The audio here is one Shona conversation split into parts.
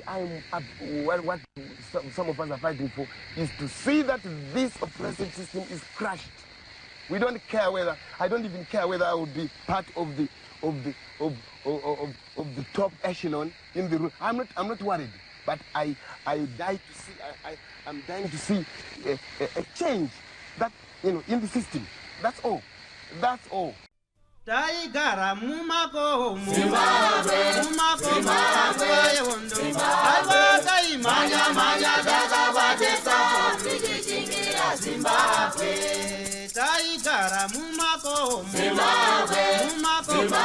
I'm up, what some of us are fighting for is to see that this oppressive system is crushed. We don't care whether, I don't even care whether I will be part of the of the of of, of, of the top echelon in the room. I'm not worried, but I die to see I'm dying to see a change that in the system. That's all. That's all. Taigara mumakomo, mumakomo yehondo, aiwa, taimhanya mhanya takabatesa tichichingira Zimbabwe. Taigara mumakomo, mumakomo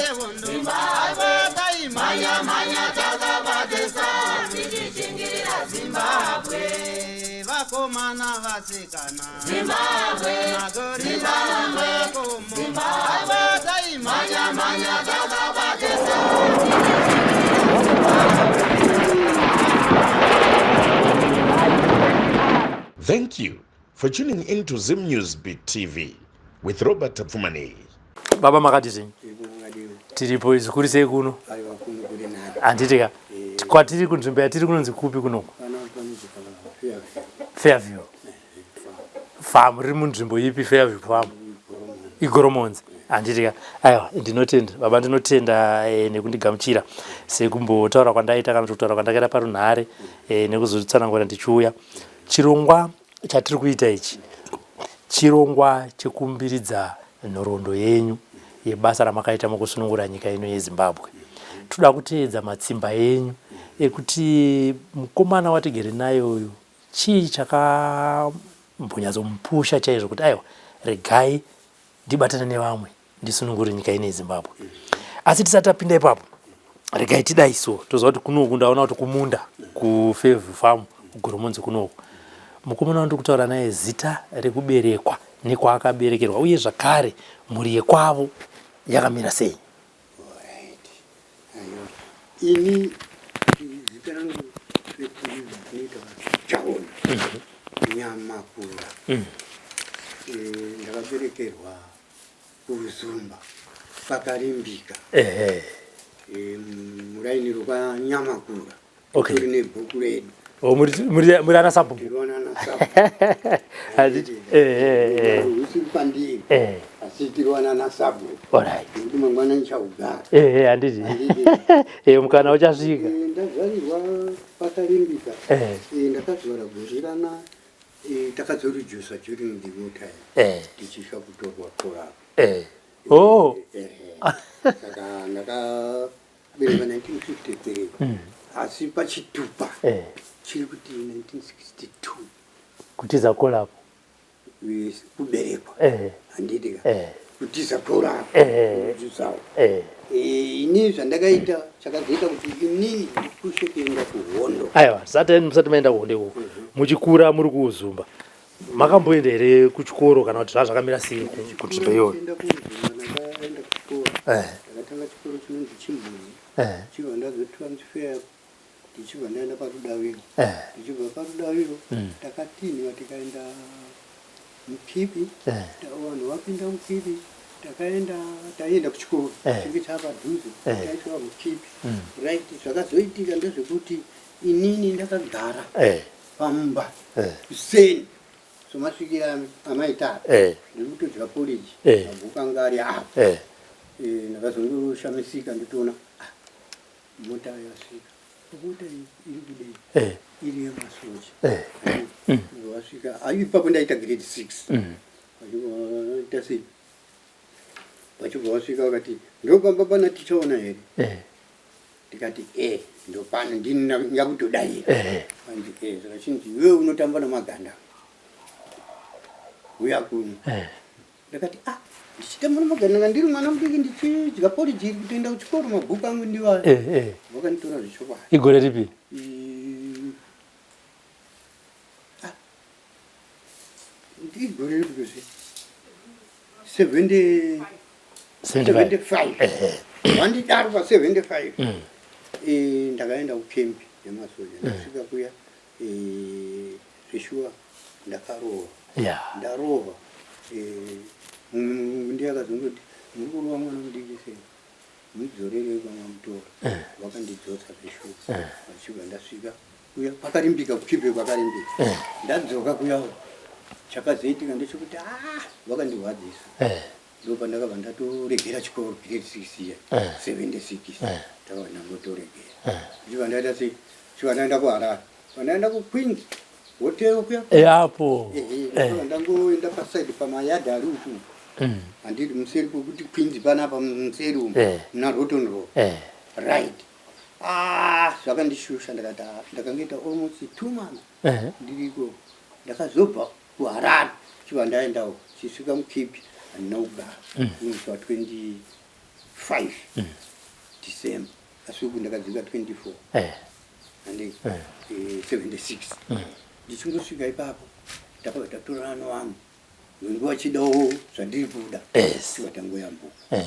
yehondo, aiwa, taimhanya mhanya takabatesa tichichingira Zimbabwe. Vakomana, vasikana, Zimbabwe, magorira mumakomo, aiwa, taimhanya mhanya takabatesa tichichingira Zimbabwe. Thank you for tuning in to Zim News Beat TV with Robert Tafumani. Baba, makati zvenyu? Tiripo, zvikuru sei kuno? Aiwa, kuno kuri nani. Handiti ka? Kwatiri, kunzvimbo yatiri kunonzi kupi kunoku? Pana panonzi Fairview. Fairview Farm. Riri munzvimbo ipi Fairview Farm? IGoromonzi, handiti ka? Aiwa, ndinotenda baba, ndinotenda nekundigamuchira sekumbotaura kwandaita kana kuti kutaura kwandakaita parunhare nekuzotsanangura ndichiuya. Chirongwa chatiri kuita ichi chirongwa chekumbiridza nhoroondo yenyu yebasa ramakaita mukusunungura nyika ino yeZimbabwe. Toda kuteedza matsimba enyu ekuti mukomana watigere naye uyu, chii chakambonyatsomupusha chaizvo kuti aiwa, regai ndibatane nevamwe ndisunungure nyika ino yeZimbabwe? Asi tisati tapinda ipapo, regai tidai so toziva kuti kunoku ndaona kuti kumunda kuFairview Farm kuGoromonzi kunoku, mukomana wandiri kutaura naye, zita rekuberekwa nekwaakaberekerwa, uye zvakare mhuri yekwavo yakamira sei? Alright. Aiwa. Ini zita rangu rinoita Chaona Nyamakura. Ndakaberekerwa kuZumba pakarimbika. Muraini rokwaNyamakura. Turi nebhuku redu. Oh, muri ana sabhuku? Tiriwana nasabhuku. Handiti ehe. Usiri pandiri. Asi tiriwana nasabhuku. Nekuti mangwana ndichaugara. Ehe, handiti. Handiti. Mukana uchasvika. Ndazvarirwa pakarimbika. Ndakazvara gore rana takazorijusa during the war time. Tichisva kutorwa korapo. Oh. Saka ndakaberekwa 1953, asi pachitupa chiri kuti 1962. Kutiza kolapo? Kuberekwa. Handiti ka? Kutiza korapo. Kujusawo. Ini zvandakaita chakazoita kuti inini ndipushe kuenda kuhondo. Aiwa, tisati musati maenda kuhondo ikoko, muchikura muri kuUzumba, makamboenda here kuchikoro kana kuti zvaa zvakamira sei kunzvimbo iyoyo? Kuenda kuUzumba, ndakaenda kuchikoro. Ndakatanga chikoro chinonzi Chimbuzi. Chibva ndazotransfer, ndichibva ndaenda paRudaviro. Ndichibva paRudaviro takatinhiwa tikaenda Mukibi. Vanhu vapinda Mukibi, takaenda, taienda kuchikoro. Chinge chapadhuze. Taisvika Mukibi. Right, zvakazoitika ndezvekuti inini ndakagara pamba kuseni somasvikira amaitara. Ndiri kutodya porridge. Mabhuku anga ari apo. Ndakazongoshamisika nditoona, ah, mota yasvika. Mota iyi iri kudei? Iri yemasoja. Vasvika ipapo ndaita grade 6. Vachibva sei, vachibva vasvika vakati, "Ndopamba pana Tichaona here?" Ndikati, "E, ndopano, ndini nyakutodaira." Anzi, "E, saka chinzi iwewe unotamba namaganda, uya kuno." Ndakati, "Ah, ndichitamba namaganda ndiri mwana mudiki, ndichidya porridge iri kutoenda kuchikoro, mabhuku angu ndiwayo." Vakanditora zvechokwadi. Igore ripi? Ah, igore ripi kuzve? 70. 75. 75. Vandidaro pa 75. Ndakaenda kukembi yemasoja. Ndasvika kuya, zveshuwa ndakarova. Ndarova, mumwe ndiye akazongoti, "Muri kurova mwana mudiki sei?" Mudzorerei kwamamutora. Vakandidzosa zveshuwa. Vachibva ndasvika kuya kwakarimbika kuKibbe kwakarimbika. Ndadzoka kuya chakazoitika ndechekuti ah vakandirwadzisa. Ndopandakabva ndatoregera chikoro grade 6 iya. 76. Ndakabva ndangotoregera. Ndichibva ndaita sei? Ndichibva ndaenda kuHarare. Pandaenda kuQueens hotel kuya. Apo. Ehe, ndangoenda paside pamayadhi ari uku. Handiti museri kwekuti Queens panapa museri umu. Muna Rotten Row. Right. Ah, zvakandishusha ndakati ah, ndakangoita almost 2 months. Ndiriko. Ndakazobva kuHarare chibva ndaendawo chisvika muKipi handina kugara. Musi wa 25 December. Asi uku ndakadzika 24. Handi 76. Ndichingosvika ipapo takabva tatorana nevamwe vengu vachidawo zvandiri kuda. Chibva tangoyambuka.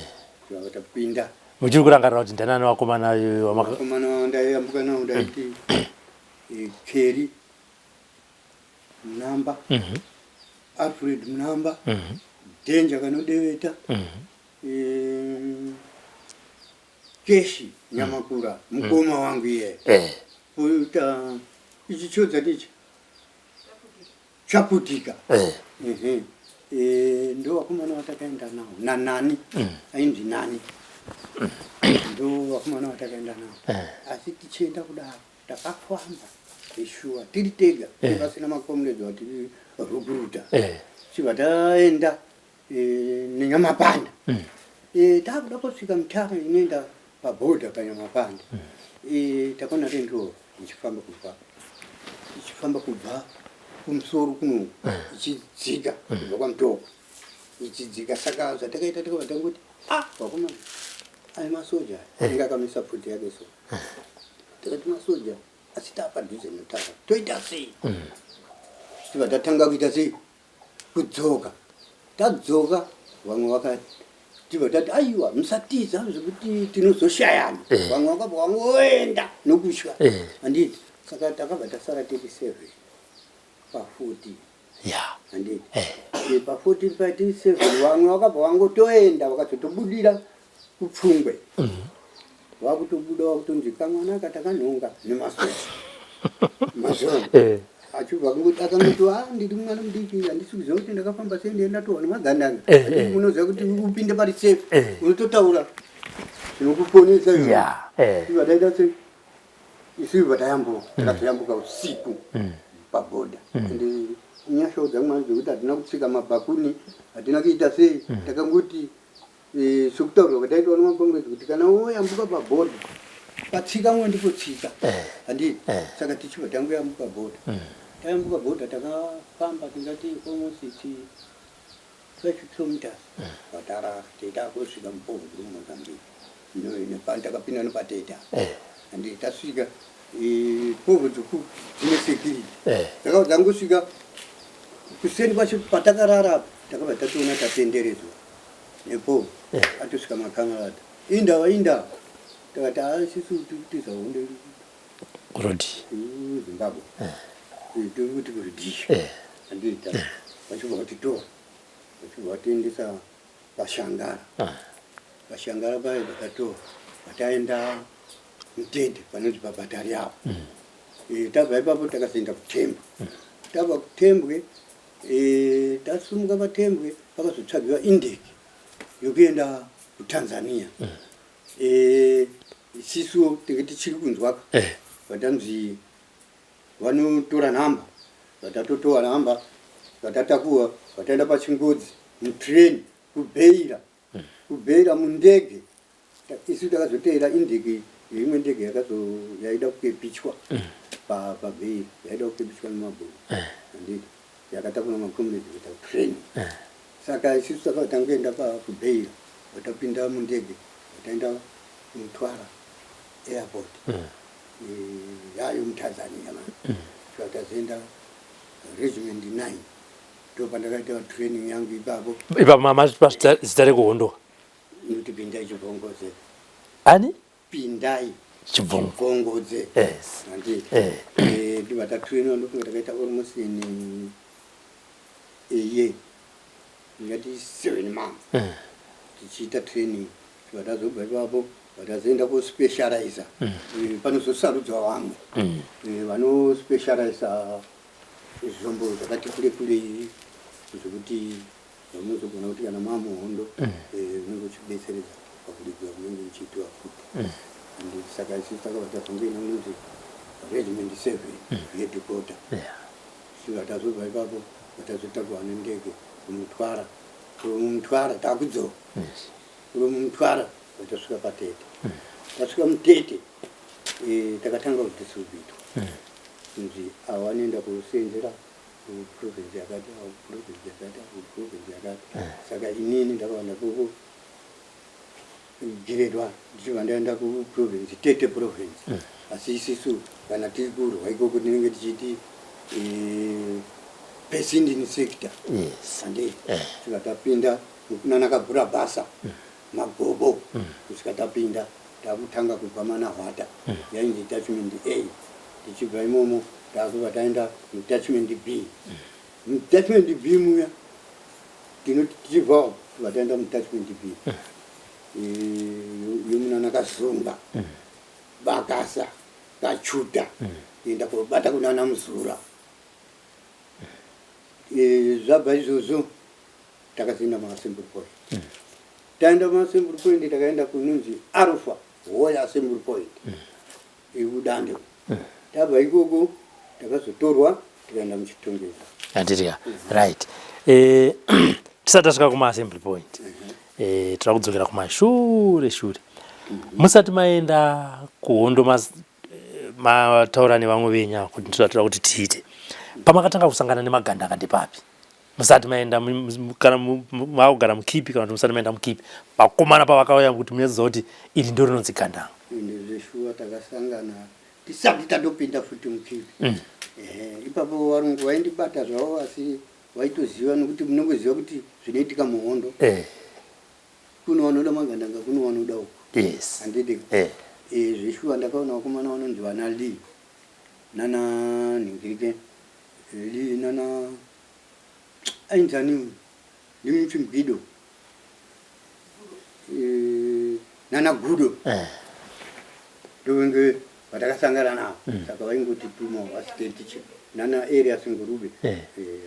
Chibva tapinda. Muchiri kurangarira kuti ndanani vakomana vakomana ndaiyambuka navo ndaiti Kerry Munamba, Alfred Munamba, Danger Kanodeveta, Keshi Nyamakura mukoma wangu iye. Poita ichi chodza tichi chaputika. Ehe. Ndo vakomana vatakaenda navo nanani ainzi nani ndo vakomana vatakaenda navo asi tichienda kudaro takafamba zveshuwa tiri tega pasina makomrades vatiri rugruta chibva taenda neNyamapanda. Takuda kusvika mutare inoenda pabhodha paNyamapanda. Takaona Range Rover ichifamba kubva kumusoro kuno ichidzika kubva kwaMutoko ichidzika. Saka zvatakaita takabva tangoti ah vakomana aya masoja anenge akamisa pfuti yake so. Tikati masoja asi taapadhuze netara toita sei? Tibva tatanga kuita sei? Kudzoka. Tadzoka vamwe vakatibva tati aiwa musatiza zvekuti tinozoshayana. Vamwe vakabva vangoenda nokutya. Handiti saka takabva tasara tiri 7 pa 14. Handiti pa 14 pa tiri 7 vamwe vakabva vangotoenda vakazotobudira kuPfungwe. Vakutobuda vakutonzi kamwana aka takanhonga nemasoja. Mazuva achibva kungoti akangoti ah ndiri mwana mudiki handisi kuziva kuti ndakafamba sei ndiye ndatohwa nemagandanga. Unoziva kuti upinde pari safe unototaura zvinokuponesa izvo. Ibva taita sei isu ibva tayambuka takatoyambuka usiku pabhodha ende nyashawo dzaMwari dzekuti hatina kutsika mabhakuni hatina kuita sei takangoti Sokutaurwa kwataitwa nemakomrades kuti kana woyambuka pabhodha patsika mwe ndipo tsika handiti saka tichibva tangoyambuka bhodha tayambuka bhodha takafamba tingati almost 5 kilometers vatarara teita kusvika mupovhu kuri muMozambique takapinda nepateta handiti tasvika povhu dzuku dzine security dzakabva dzangosvika kuseni kwacho patakarara apa takabva tatoona tatenderedzwa Nepo atosvika macamarad indawa indawa takati haa isisu tiri kutiza hondo iri kurodi Zimbabwe tiri kuti kurudii handiita vachibva vatitora vachibva vatiendesa paShangara paShangara paye vakatora vataenda mutete panonzi pabhatari apo tabva ipapo takazoenda kuTembwe tabva kuTembwe Tasumuka paTembwe pakazotsvagiwa indege yokuenda kuTanzania. Isisu tinge tichiri kunzwaka vatanzi vanotora nhamba, vatatotowa nhamba, vatatakuwa vataenda paChingodzi mutrain kuBeira, kuBeira mundege. Isu takazoteera indege yeimwe ndege yakazo yaida kukepichwa paBeira, yaida kukepichwa nemabhunu handiti yakatakura macomrades kuita train. Saka isusu takabva tangoenda kuBeira, vatapinda mundege vataenda kuMtwara airport yayo muTanzania manje. Saka tazoenda regiment 9 ndopandakaita training yangu ipapo. Ipapo mazvipa zita rekuhondo? Inoti Pindai Chibvongodze. Ani? Pindai Chibvongodze. Yes. Handiti. Ndibva tatrainwa ndofunga takaita almost in a year. Ndingati 7 months. Tichiita training. Tibva tazobva ipapo. Vatazoenda kuspecializa panozosarudzwa vamwe vanospecializa zvombo zvakati kure kurei, zvekuti zvamunozogona kuti kana mamuhondo unenge uchibetseredza pakuridzwa kunenge uchiitiwa futi. And saka isusu takabva tazongoenda kunonzi Regiment 7 headquarter. Tichibva tazobva ipapo, vatazotakurwa nendege kuMutwara. Mumutwara takudzoka mumutwara, vatasvika paTete. Tasvika muTete, takatanga kudistributwa kunzi ava vanoenda kusenzera kuprovince yakati, ava kuprovince yakati, ava kuprovince yakati. Saka inini ndakawanda kuku grade 1, ndichibva ndaenda kuprovince Tete province. Asi isisu kana tiri kurwa ikoko tinenge tichiti Pesindini sector. Handei kusvika tapinda kunana Kabhura Basa, Magobo, kusvika tapinda takutanga kubva Manahwata, yainzi detachment A. Tichibva imomo takubva taenda mudetachment B. Mudetachment B muya tinoti tichibvawo tibva taenda mudetachment B yomunana Kazunga, Bakasa, Kachuta, kuenda kobata kunana Muzura. Zvabva izvozvo takazoenda maassembly point. Taenda maassembly point, takaenda kunonzi Alpha Hoya assembly point ikuDande. Tabva ikoko takazotorwa tikaenda muChitungwiza. Handitika right. Tisati tasvika kumaassembly point, toda kudzokera kumashure shure. Musati maenda kuhondo, mataura nevamwe venyu ava kuti toda kuti tiite, pamakatanga kusangana nemagandanga ndepapi? Musati maenda kana makugara mukipi, kana kuti musati maenda mukipi, vakomana pavakauya kuti munyatsoziva kuti iri ndo rinonzi gandanga? Ende zveshuwa takasangana tisati tatopinda futi mukipi. Ehe, ipapo varungu vaindibata zvavo, asi vaitoziva nokuti munongoziva kuti zvinoitika muhondo, kuno vanoda magandanga, kuno vanoda uku. Handidi. Zveshuwa ndakaona vakomana vanonzi vana Lee nana Nhingirike Lee nana ainzani uyu ndimuchimbwido, nana Gudo. Ndovenge vatakasangana navo. Saka vaingoti tuma vasitetiche nana Elias Ngurube.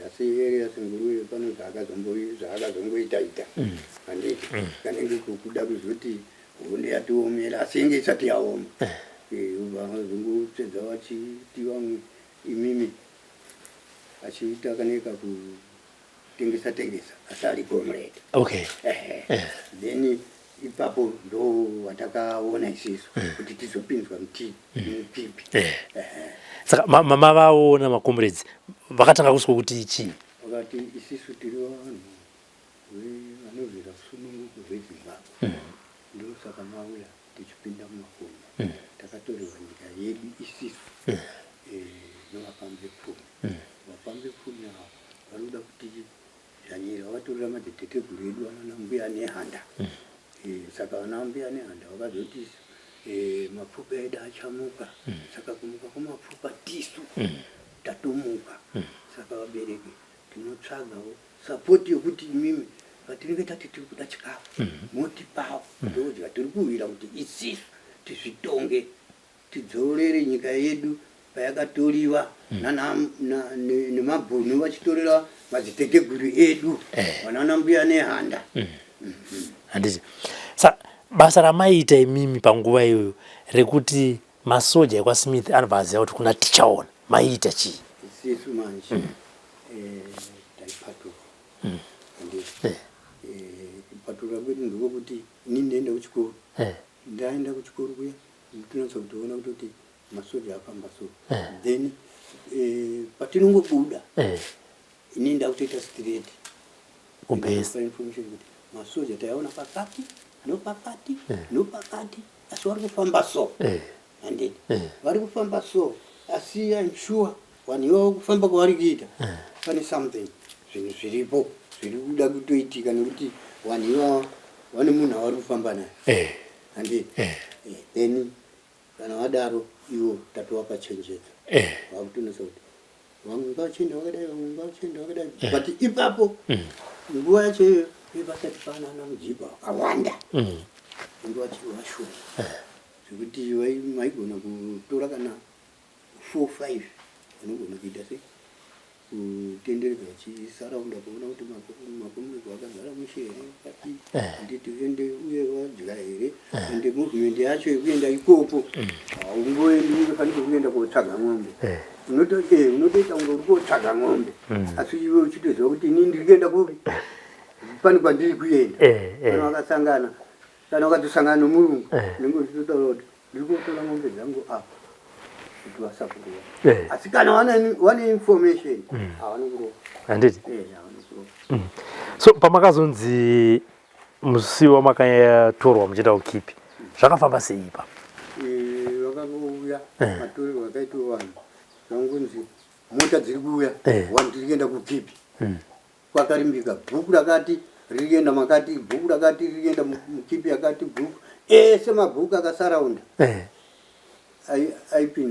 Asi Elias Ngurube pano zvaakazongoita ita, handiti kanenge kuda kuzoti hondo yatiomera, asi inge isati yaoma. Ubva vazongotsvedza vachiti vamwe imimi achiita kanenge kakutengesa tengesa, asi ari comrade. Then ipapo ndo watakaona isisu kuti tizopinzwa mukipi. Saka mama vaona macomrades vakatanga kuswa kuti chii? Vakati isisu tiri vanhu vanorwira sununguko rweZimbabwe, ndosaka mauya tichipinda mumakomo. Takatorerwa nyika yedu isisu nevapambe pfumi. Vapambe pfumi ava vanoda kuti dzvanyira, vakatorera madziteteguru edu anana Mbuya Nehanda. Saka vana Mbuya Nehanda vakazoti mapfupa edu achamuka. Saka kumuka kwemapfupa tisu tatomuka. Saka vabereki tinotsvagawo support yokuti imimi patinenge tati tiri kuda chikafu motipawo ndodya. Tiri kuwira kuti isisu tizvitonge, tidzorere nyika yedu payakatoriwa nemabhunu vachitorera madziteteguru edu vanana Mbuya Nehanda. Handiti sa basa ramaiita imimi panguva iyoyo rekuti masoja ekwaSmith anobva aziva kuti kuna Tichaona, maiita chii? Isisu manje taipatura, handiti? Kupatura kwedu ndekwekuti inini ndaenda kuchikoro. Ndaenda kuchikoro kuya, tinonatsa kutoona kutoti masoja afamba so. Then patinongobuda, inini ndakutoita straight kubhesi information kuti masoja taiona pakati nopakati nopakati, asi vari kufamba so, handiti? Vari kufamba so, asi I'm sure vanhu ivavo kufamba kwavari kuita pane something, zvinhu zviripo zviri kuda kutoitika, nekuti vanhu ivavo vane munhu avari kufamba naye, handiti? Then kana vadaro ivo tatovapa chenjedzo, vakutonetsa kuti vamwe ngavachienda vakadai, vamwe ngavachienda vakadai. But ipapo nguva yacho iyoyo pasati panana mujibha wakawanda. Vange vachiri vashoma zvekuti maigona kutora kana 4 5 vanogona kuita sei kutenderedza vachisaraunda kuona kuti makomuniki vakagara mushe here papi handiti ende uye vadya here ende movement yacho yekuenda ikoko haungoendi unge kuenda kotsvaga ng'ombe unotoita kunge uri kotsvaga ng'ombe asi iwe uchitoziva kuti ini ndiri kuenda kupi pane kwandiri kuenda kana wakasangana kana ukatosangana nomurungu unenge uchitotaura kuti ndiri kotora ng'ombe dzangu apa kuti vasakurova asi kana wane information havana kurova handiti havana kurova so pamakazonzi musi wamakatorwa muchienda kukipi zvakafamba sei ipa vakangouya matorerwo akaitwa vanhu zvangonzi mota dziri kuuya vanhu tiri kuenda kukipi kwakarimbika bhuku rakati riri kuenda makati bhuku rakati riri kuenda mukipi yakati bhuku ese mabhuku akasaraunda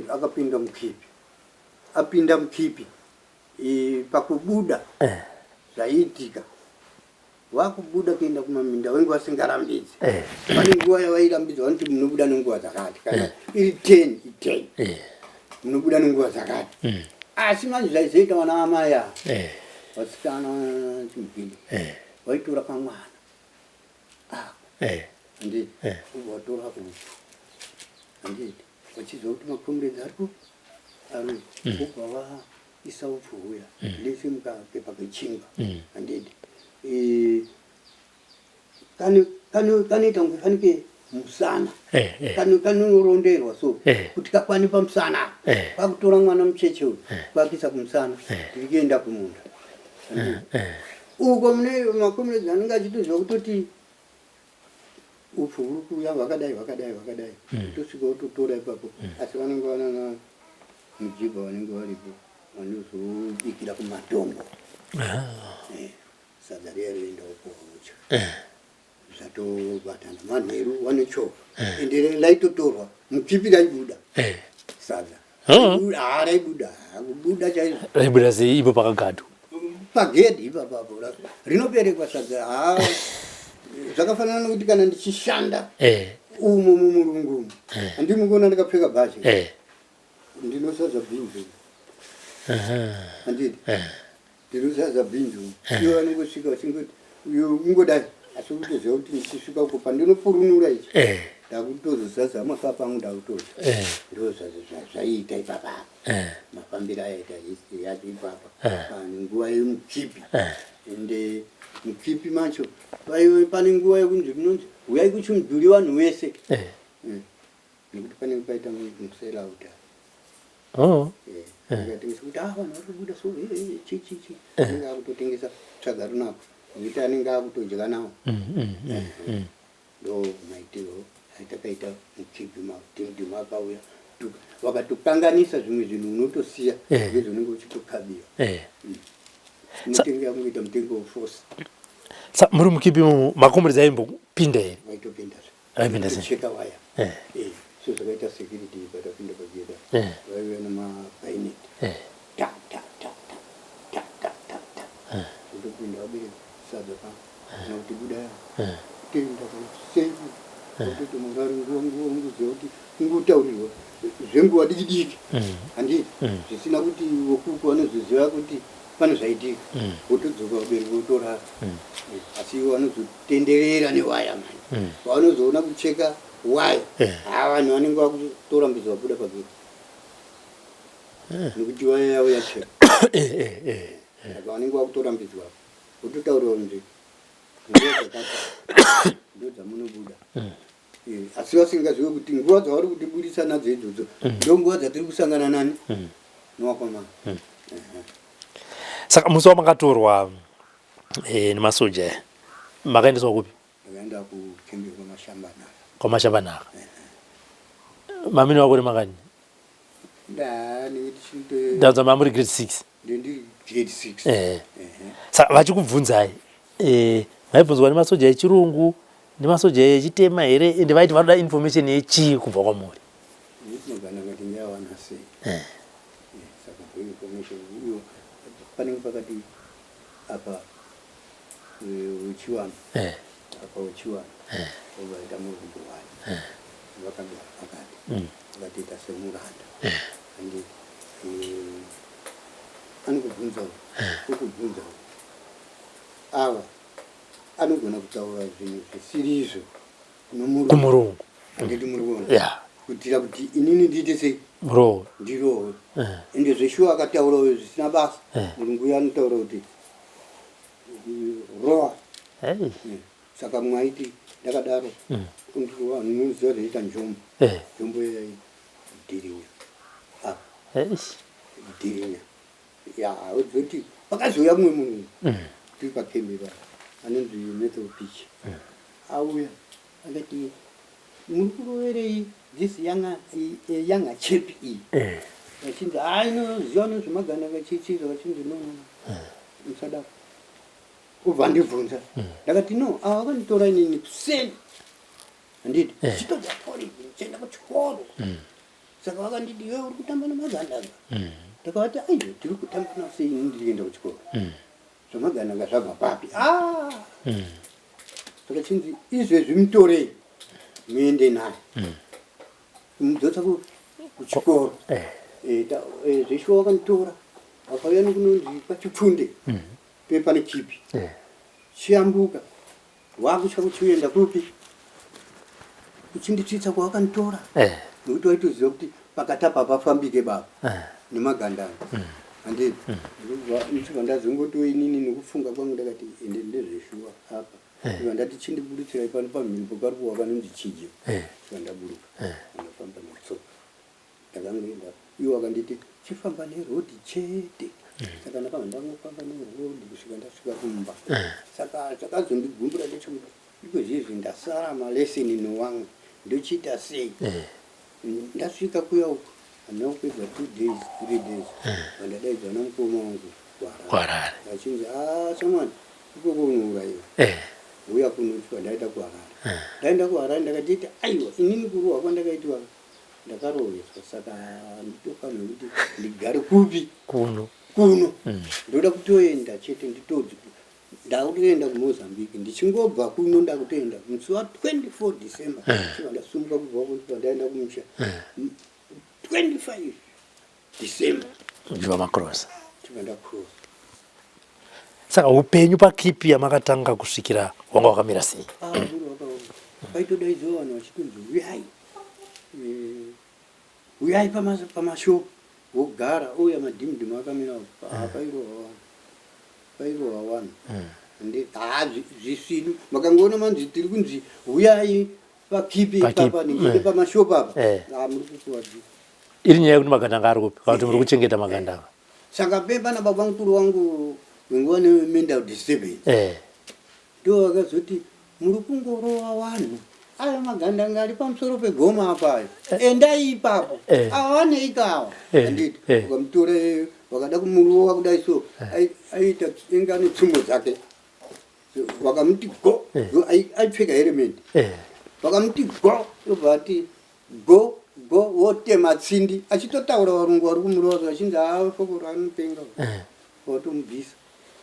akapinda mukipi apinda mukipi pakubuda zvaiitika vakubuda kuenda kumaminda vange vasingarambidzi pane nguva yavairambidza vanoti munobuda nenguva dzakati kana iri 10 i10 munobuda nenguva dzakati asi manje zvaizoita vana vamai ava vasikana chimugindi vaitora kamwana ako handiti ubva watora upfu handiti vachiziva kuti macomrades ari kupi ari ubva vaisa upfu huya lese mukapepa kechingwa handiti kanoita kunge fanike musana kanoronderwa so kuti kakwane pamusana kwakutora mwana mucheche uyu kwakuisa kumusana tiri kuenda kumunda uko mune macomrades anenge achitoziva kutoti upfu huri kuuya hwakadai hwakadai hwakadai tosvika wototora ipapo asi vanenge vanana mujibha vanenge varipo vanozobikira kumatombo sadza riya roenda ukocha zvatobatana manheru vanochovha ende raitotorwa mukipi raibuda sadza raibuda kubuda chaizvo raibuda sei ipo pakagadwa pagedhi ipapapo rinoberekwa sadza ha zvakafanana nokuti kana ndichishanda umo mumurungu umu handimukuona ndakapfeka bhachi ndinosadza bhinzi handiti ndinosadza bhinzi ivo vanongosvika vachingoti uyo kungodai asi kutoziva kuti ndichisvika uko pandinopurunura ichi ndakutozozadza makapa angu ndakutodya ndo zvaiita ipapapa mafambiro ayaita history yacho ipapa nguva yemukipi ende mukipi macho pane nguva yekunzi kunonzi uyai kuchimudhuri vanhu vese nekuti panenge paita muselauta akatengesa kuti ah vanhu vari kubuda so chi chi chi anenge akutotengesa tsvaga runako nekuti anenge akutodya nawo ndo maitiro atakaita mukipi madhimudhimu akauya vakatokanganisa zvimwe zvinhu unotosiya nezve unenge uchitokabiwa mutengo yakungoita mutengo weforce sa muri mukipi imomo macomrades aimbopinda here vaitopinda Vaipinda sei? Cheka waya so zvakaita security patapinda pageda vaiuya nemabainet ta ta ta ta ta ta ta ta kutopinda vabereka sadza pa kana kuti buda tenda kana sei kutoti munhu ari nguva nguva ungoziva kuti kungotaurirwa zvenguva diki diki handiti zvisina kuti vokuku vanozoziva kuti pane zvaitika wotodzoka vabereki votorara asi ivo vanozotenderera newaya manje vanozoona kucheka waya ha vanhu vanenge vakutorambidzwa vabuda pagedhi nekuti waya yavo yacheka saka vanenge vakutorambidzwa vototaurirwa kunzi nguva dzakati ndo dzamunobuda asi vasingazive kuti nguva dzavari kutiburitsa nadzo idzodzo ndo nguva dzatiri kusangana nani newakomana Saka musi wamakatorwa nemasoja aya makaendeswa kupi? Ndakaenda kukembi kwaMashambanhaka. KwaMashambanhaka. Mamini makore mangani? Ndaudza mamuri grade 6. Ndiri grade 6. Saka vachikubvunzai maibvunzwa nemasoja echirungu nemasoja echitema here ende vaiti vanoda information yechii kubva kwamuri? Ndinogana sei? Saka information iyo panenge pakati apa uchiwana. Akauchiwa ovaita murungu wani vakagara pakati, vakatiita semuranda. Handiti anokubvunzawo, okubvunzawo, ava anogona kutaura zvinhu zvisirizvo kumurungu. Handiti muri kuona? Kuitira kuti inini ndiite sei? Murohwe. Ndirohwe. Ende zveshuwa akataurawo zvisina basa. Murungu uyo anotaura kuti rowa. Saka mumwe aiti ndakadaro undirowa, unoziva zvaiita njombo. Njombo yaidhirinya apa, dhirinya ya odzoti. Pakazouya mumwe munhu tiri pakembe ipapo anonzi Metro Pitch. Auya akati, "Muri kuroverei this younger chap iyi?" Vachinzi, "Hai, inoziva nezvemaganda kachichi." Vachinzi, "No, no, no, musadaro." Ubva ndibvunza, ndakati, "No, ava vakanditora inini kuseni, handiti chitobva college ndichienda kuchikoro. Saka vakanditi, 'Iwe uri kutamba namagandanga.' Ndakavati, 'Aiwa, tiri kutamba nasei? Ini ndiri kuenda kuchikoro, zvamagandanga zvabva papi?' Ah, saka chinzi, 'Izvezvi mutorei muende naye kumudzosa kuchikoro.' Zveshuwa vakanditora, vakauya nekunonzi kwaChipfunde pepane kipi. Chiyambuka, wakutya kuchienda kupi, kuchinditsitsa kwawakanditora, nekuti waitoziva kuti pakati apa hapafambike baba nemagandanga, handiti? Ndichibva ndazongoto inini nekufunga kwangu ndakati, ende ndezveshuwa apa. Ndibva ndati, "Chindiburutsirai pano pamhiripo pari kuwa panonzi Chidyo." Saka ndaburuka, ndafamba netsoka, ndakangoenda. Iwo akanditi, "Chifamba nerodhi chete." Saka ndakabva ndangofamba nerodhi kusvika ndasvika kumba. Saka zvakazondigumbura ndechekuti iko zvizvi ndasara maleseni nowamwe, ndochiita sei? Ndasvika kuya uku, handina kupedza 2 days, 3 days, vandadaidzwa namukoma wangu kuHarare. Vachinzi, "A samani, ikoko unourayiwa, uya kuno." Chibva ndaenda kuHarare. Ndaenda kuHarare, ndakatiti, "Aiwa, inini kurohwa kwandakaitwa ndakaroheswa, saka nditofanira kuti ndigare kupi?" Kuno. Kuno ndoda kutoenda chete, nditodzi ndakutoenda kuMozambique. Ndichingobva kuno, ndakutoenda musi wa24 December. Chibva ndasumuka kubva kuno, ndaenda kumusha 25 December. Uchibva macross. Chibva ndacross. Saka upenyu pakipi yamakatanga kusvikira wanga wakamira sei? Ah, buru wakaoma. Paitodaidzwa vanhu vachitonzi, "Uyai, uyai pamashopu." Wogara ouya madhimudhimu akamira. Pairohwa vanhu, pairohwa vanhu. Ha, zvisvinu makangoona manzi tiri kunzi uyai pakipi ipapa ningine pamashopu apa. Ah, muri kukuwadzika. Iri nyaya yekuti magandanga ari kupi, kana kuti muri kuchengeta magandanga. Saka pe pana baba mukuru wangu wenguva nemental disturbance, ndo vakazoti, "Muri kungorova vanhu, ayo magandanga ari pamusoro pegoma apayo, endai ipapo." Ava vaneika ava, handiti? Vakamutora, vakada kumurova kudai so, aiita inga ane tsumo dzake. Vakamuti go. Aipfeka helmet. Vakamuti go, obva ati go go, wotema tsindi achitotaura. Varungu vari kumurova vachinzi, "Haa, fokoro, anopenga." Watomubvisa,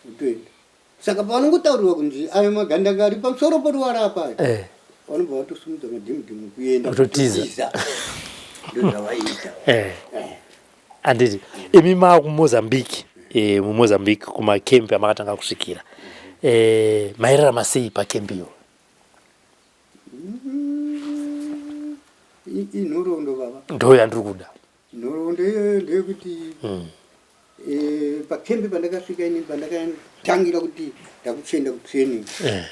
utoenda. Saka pavanongotaurirwa kunzi ayo magandanga ari pamusoro poruwara apayo, vanobva vatosumudza madhimudhimu kuenda. Kutotiza. Kutotiza. Ndozvavaiita. Handiti imi maakuMozambique, muMozambique kumakembi amakatanga kusvikira, mairarama sei pakembiyo? Inhoroondo baba. Ndo yandiri kuda. Nhoroondo iyoyo ndeyekuti pakembi pandakasvika ini, pandakatangira kuti ndakuchienda kutraining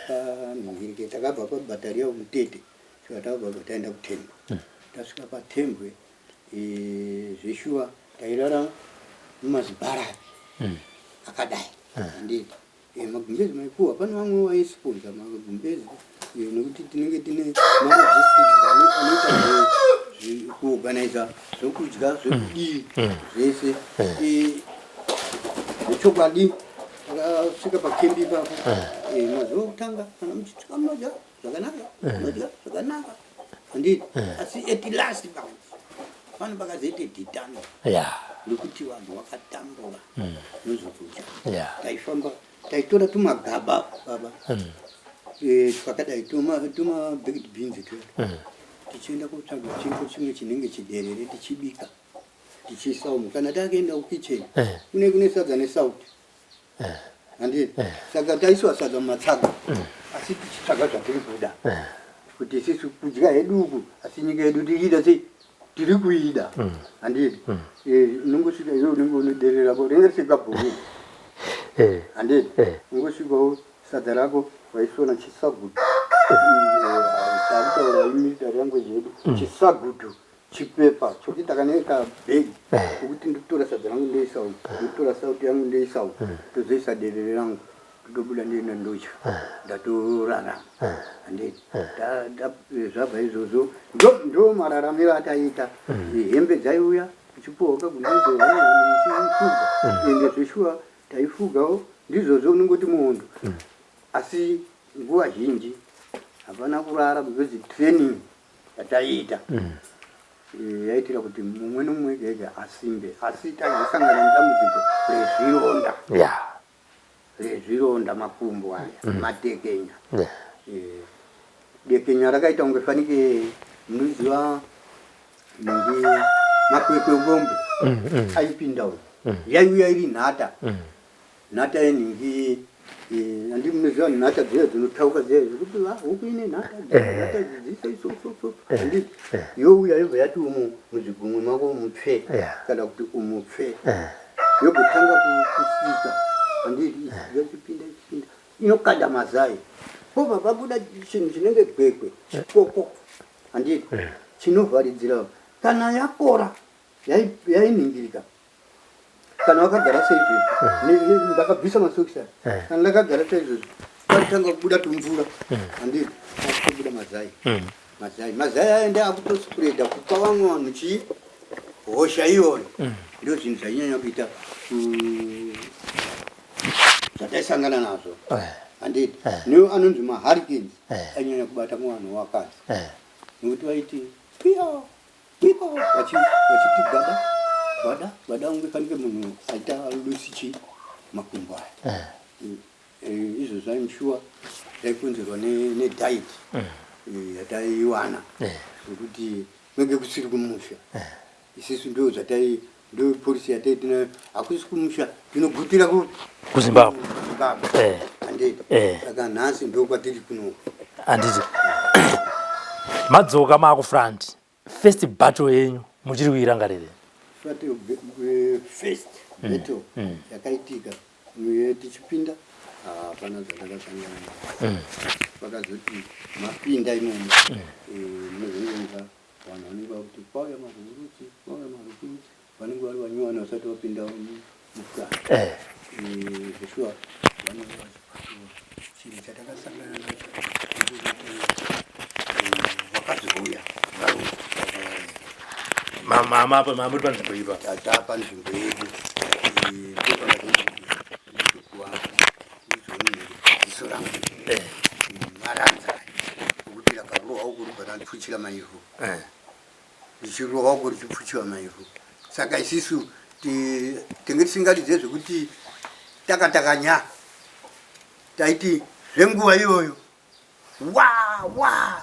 panhingirike, takabva pabhatariya Mutete, saka takabva taenda kuTembwe. Tasvika paTembwe, zveshuwa tairara mumazibharaki akadai, handiti? Magumbezi maikuwa, pane vamwe vaisiponza magumbezi, nekuti tinenge tine malogistics anoita kuorganiza zvokudya, zvekudii, zvese. Zvechokwadi takasvika pakembi ipapo, mazuva okutanga kana muchitsvika munodya zvakanaka, munodya zvakanaka, handiti? Asi at last manje pano pakazoite dhitano nekuti vanhu vakatambura nozvokudya. Taifamba, taitora tumagaba baba. Twakadai tuma baked beans tuya tichienda kotsvaga chinko chimwe chinenge chiderere tichibika tichiisa umu. Kana takuenda kukitchen kune kune sadza nesauti handiti? Saka taiswa sadza mumatsaga asi tichitsvaga zvatiri kuda kuti isisu kudya hedu uku, asi nyika yedu tiriida sei, tiri kuida handiti? Unongosvika iwe unenge une derere rako rinenge risiri kabhuruu handiti? Ungosvikawo sadza rako waisona chisagudu, takutaura imilitary language yedu, chisagudu chipepa chokuita kanenge kabhegi kokuti ndotora sadza rangu ndoisa umu, ndotora sauti yangu ndoisa umu, ndozoisa derere rangu, ndotobuda ndoenda ndodya, ndatorarama handiti? Zvabva izvozvo ndo mararamiro ataiita. Hembe dzaiuya tichipuwa kagunaizo ichifuga, ende zveshuwa taifugawo ndizvozvo. Unongoti muhondo, asi nguva zhinji hapana kurara because training yataiita yaitira kuti mumwe nomumwe ega ega asimbe. Asi taizosangana nedambudziko rezvironda rezvironda makumbo aya matekenya. Dekenya rakaita kunge fanike munoziva nenge makwekwe ngombe aipinda uyu, yaiuya iri nhata nhata yenhingi. Handi munoziva nhata dziya dzinotauka dziya zvekuti huku ine nhata nhata dzise so so so, handiti? Youya yobva yati umu muzvigumwe mako mupfe kana kuti umupfe, yogotanga kusika, handiti? Yachipinda ichipinda inokanda mazai, pobva pabuda chinhu chinenge gwekwe chikoko, handiti? Chinovharidzira kana yakora yainingirika. Kana wakagara seizvezvi, ndakabvisa masokisi aya, kana ndakagara seizvezvi patanga kubuda tumvura, handiti? Akutobuda mazai mazai mazai aya ndi akutospreada kupa vamwe vanhu chii, hosha iyoyo. Ndo zvinhu zvainyanya kuita zvataisangana nazvo, handiti? Ne anonzi mahurricanes ainyanya kubata muvanhu wakadzi nekuti vaiti pia pia vachiti gwada gwada gwada unge fanike munhu aita lusi chi makumbo aya. Izvo zvaimshuwa zvaikonzerwa nediet yataiwana zvekuti kwenge kusiri kumusha. Isisu ndo zvatai ndo policy yatai tinayo, hakusi kumusha, tinogutira kuZimbabwe. Zimbabwe, handiti? Saka nhasi ndo kwatiri kuno. Handiti madzoka maakufront, first battle yenyu muchiri kuirangarire? First battle yakaitika tichipinda, hapana zvatakasangana nazvo. Vakazoti mapinda imomo, munozongonzwa vanhu vanenge vakuti kwauya marecruits, kwauya marecruits, vanenge vari vanyowani vasati vapinda mufront. Zveshuwa vanenge vachipatiwa. Chinhu chatakasangana nacho ndechekuti vakazouya varungu vakawanda. Mama mamuri panzvimbo ipa? Tapa nzvimbo yedu, ndopakazokuwa ziso rangu maranza okuti rakarohwa uku rubva randipfuchira maivhu, richirohwa uku richipfuchiwa maivhu. Saka isisu tenge tisingaridze zvekuti takatakanya, taiti zvenguva iyoyo wa wa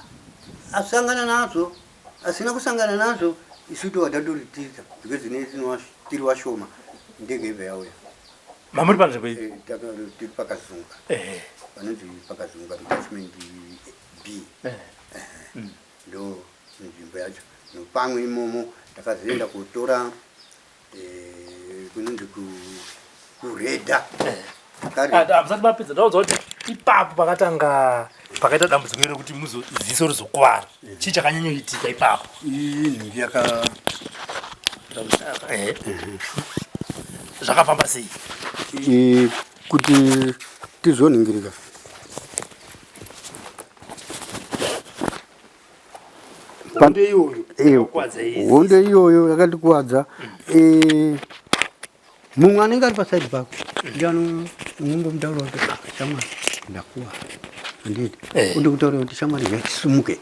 asangana nazvo, asina kusangana nazvo isu tova tatoritiza because ne tiri vashoma. Ndege ibva yauya. Mamuri panzvimbo iyi? Tiri pakazunga, panonzi pakazunga, detachment B. Ndo nzvimbo yacho nopamwe imomo takazoenda kutora kunonzi kuredha. Musati mapedza, ndaudza kuti ipapo pakatanga pakaita dambudziko iro rekuti ziso rizokuvara, chii chakanyanyoitika ipapo? Iyi yaka Zvakafamba sei? Kuti tizoningirika Hondo iyoyo yakakuvadza iyi? Hondo iyoyo yakandikuwadza. Mumwe anenge ari pasaidi pako ndiano unongomutaura kuti, "Ah, shamwari, ndakuwara," handiti? Undikutaura kuti, "Shamwari, ngatisumuke,"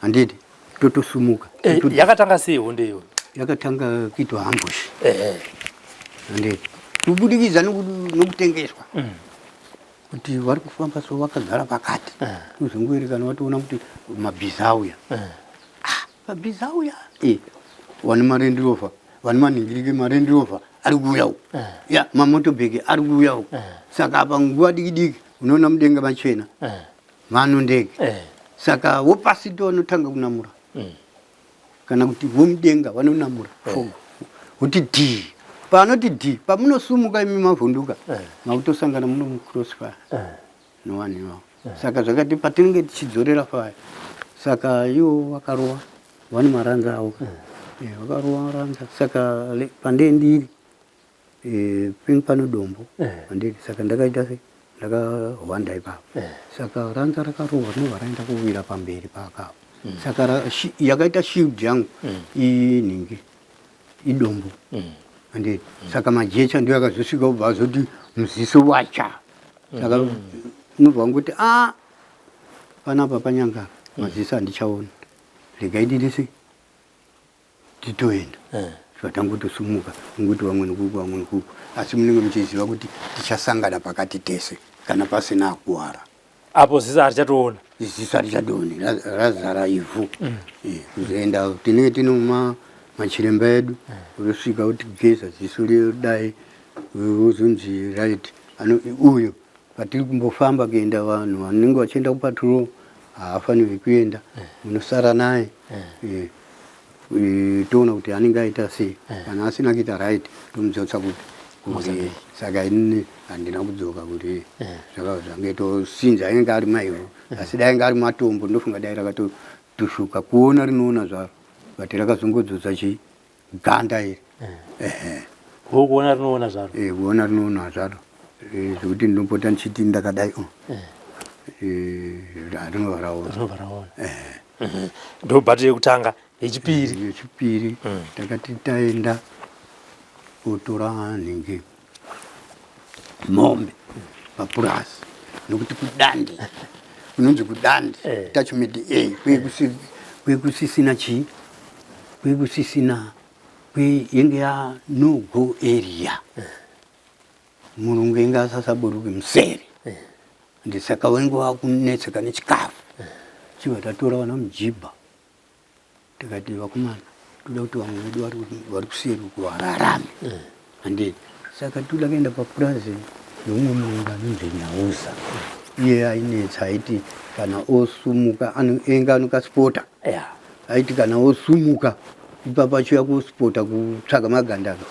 handiti? Totosumuka. Yakatanga sei hondo iyoyo? Yakatanga kuitwa ambush, handiti? Kubudikidza nokutengeswa. Kuti vari kufamba so vakagara pakati. Uzongoerekana watoona kuti mabhiza auya. Ah, mabhiza auya. Eh, vane maRand Rover, vane manhingirike maRand Rover ari kuuya uku. Ya, mamotobheki ari kuuya uku. Saka apa nguva diki diki unoona mudenga machena. Mano ndege. Saka wopasi ndo vanotanga kunamura. Kana kuti vomudenga vanonamura fog. Kuti dhi. Panoti dhi, pamunosumuka imi mavhunduka, makutosangana muno mucrossfire. Nevanhu ivavo. Saka zvakati patinenge tichidzorera fire. Saka ivo vakarova vane maranza avo. Vakarova maranza. Saka pandee ndiri ping pano dombo pandiri. Saka ndakaita sei? Ndakahwanda ipapo. Saka ranza rakarohwa rinobva raenda kuwira pamberi pakapo. Saka yakaita shield yangu inhingi idombo. Handiti? Saka majecha ndiyo akazosvika obva azoti muziso wacha. Saka unobva wangoti a panapa panyangara maziso handichaona. Regai ndiite sei? Titoenda. Zvatangotosumuka ngokuti vamwe nekuku vamwe nekuku, asi munenge muchiziva kuti tichasangana pakati tese kana pasina akuwara. Apo ziso harichatoona. Ziso harichatooni, razara ivhu. Kuzoenda tinenge tine machiremba edu, vosvika votigeza ziso redai, vozonzi right uyo patiri kumbofamba kuenda vanhu vanenge vachienda kupatrol haafanirwi kuenda, munosara naye. Toona kuti anenge aita sei. Kana asina kuita right tomudzotsa kupi? Kuri. Saka inini handina kudzoka kuri. Zvanga zvange tosinza ainge ari maivhu, asi dai ainge ari matombo ndofunga dai rakatotushuka. Kuona rinoona zvaro, but rakazongodzotsa chii ganda iri. Ehe. Kuona rinoona zvaro. Kuona rinoona zvaro. Zvekuti ndinopota ndichiti ndakadai. Rinobva raona. Rinobva raona. Ndo bhato yekutanga. Yechipiri. Yechipiri takati taenda kotora nhingi mombe papurasi, nokuti kudande kunonzi kudande attachment A kwekusisina chii, kwekusisina yenge ya no go area. Murungu inge asasaburuki museri, ndisaka wenge wakunetseka nechikafu. Chibva tatora vana mujibha tikati vakomana, toda kuti vamwe vedu vari kuseri uku vararame, handiti? Saka toda kuenda papurazi neumwe murungu anonzi Nyauza. Iye ainetsa, aiti kana osumuka enge anokasipota, aiti kana osumuka ipapo achiuya kusipota kutsvaga magandanga,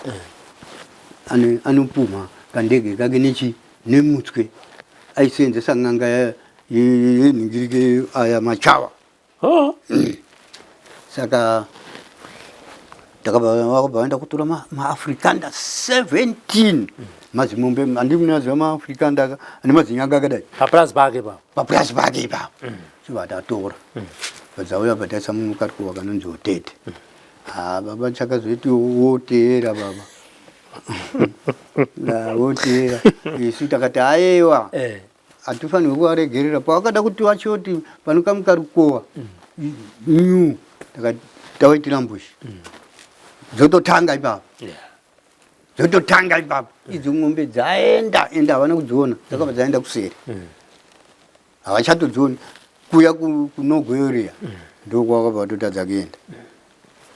anopumha kandege kake nechi nemutswe. Aisenzesa n'anga yenhingirike aya machawa. Saka takabva vaenda kutora maAfrikander 17 mazimombe. Handi munaziva maAfrikander ane mazinyanga akadai? Papurazi pake ipapo. Papurazi pake ipapo. Chibva tatora, dzauya bva taisa mukarikuwa kanonzi Otete. Ha, baba, chakazoiti woteera baba, woteera. Isu takati aiwa, hatifanirwi kuvaregerera. Pavakada kuti vachoti panokamukarikowa nyu, takati tawaitira mbushi dzototanga ipapo, dzototanga ipapo. Idzo mombe dzaenda, ende havana kudziona, dzakabva dzaenda kuseri, havachatodzioni. Kuya kunogoeria ndokwakabva vatotadza kuenda.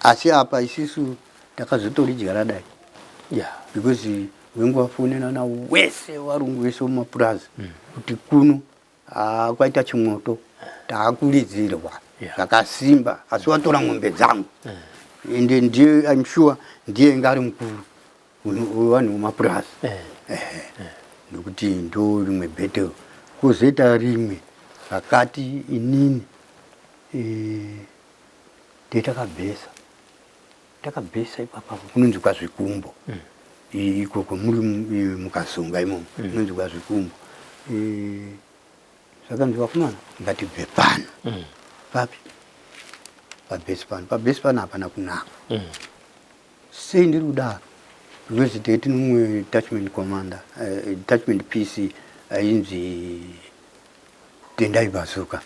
Asi apa isisu takazotoridya radai, because wenge wafonenana wese varungu vese vemumapurazi kuti kuno kwaita chimoto, taakuridzirwa zvakasimba, asi watora mombe dzangu. Ende ndiye, I'm sure ndiye inge ari mukuru wevanhu vemapurazi. Nokuti ndo rimwe battle. Kwozoita rimwe rakati inini takabhesa, takabhesa ipapapo kunonzi kwaZvikumbo ikoko, muri mukazonga imomo kunonzi kwaZvikumbo. Zvakanzi vakomana, ngatibve pano. Papi? Pabhesi pano. Pabhesi pano hapana kunaka. Sei ndiri kudaro? Because tee tine mumwe detachment commander, detachment PC ainzi Tendai Bazuka.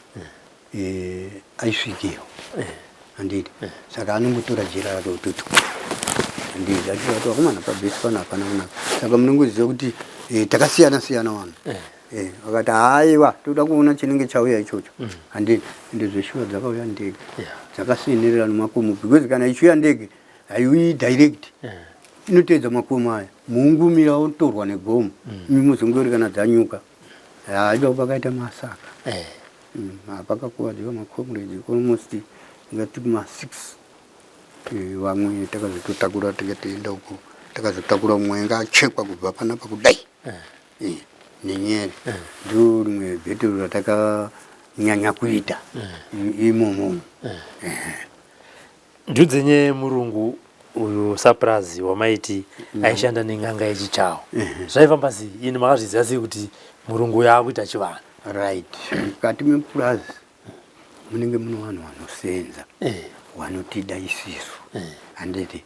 Aisvikirwa, handiti? Saka anongotora jira rake otutu, handiti? Achivati vakomana, pabhesi pano hapana kunaka. Saka munongoziva kuti takasiyana siyana vanhu. Eh, vakati haiwa, toda kuona chinenge chauya ichocho. Handiti ende zveshuwa dzakauya ndege dzakasenerera nemakomo, because kana ichiuya ndege haiuyi direct, inoteedza makomo aya, muungumira otorwa negomo, imi muzongori kana dzanyuka haiwa pakaita masaka. Pakakuvadziwa macomrades almost ngati kuma-6. Vamwe takazototakura tikatoenda uko, takazotakura umwe ainge achekwa kubva panapa kudai nenyere. Ndo rimwe battle ratakanyanya kuita imomo. Ndiudzenye, murungu uyu sapurazi wamaiti aishanda nen'anga yechichawo, zvaifamba sei? Ini makazviziva sei kuti murungu uyu akuita chivanhu? Right, mukati mepurazi munenge muno vanhu vanosenza vanotida isisu, handiti?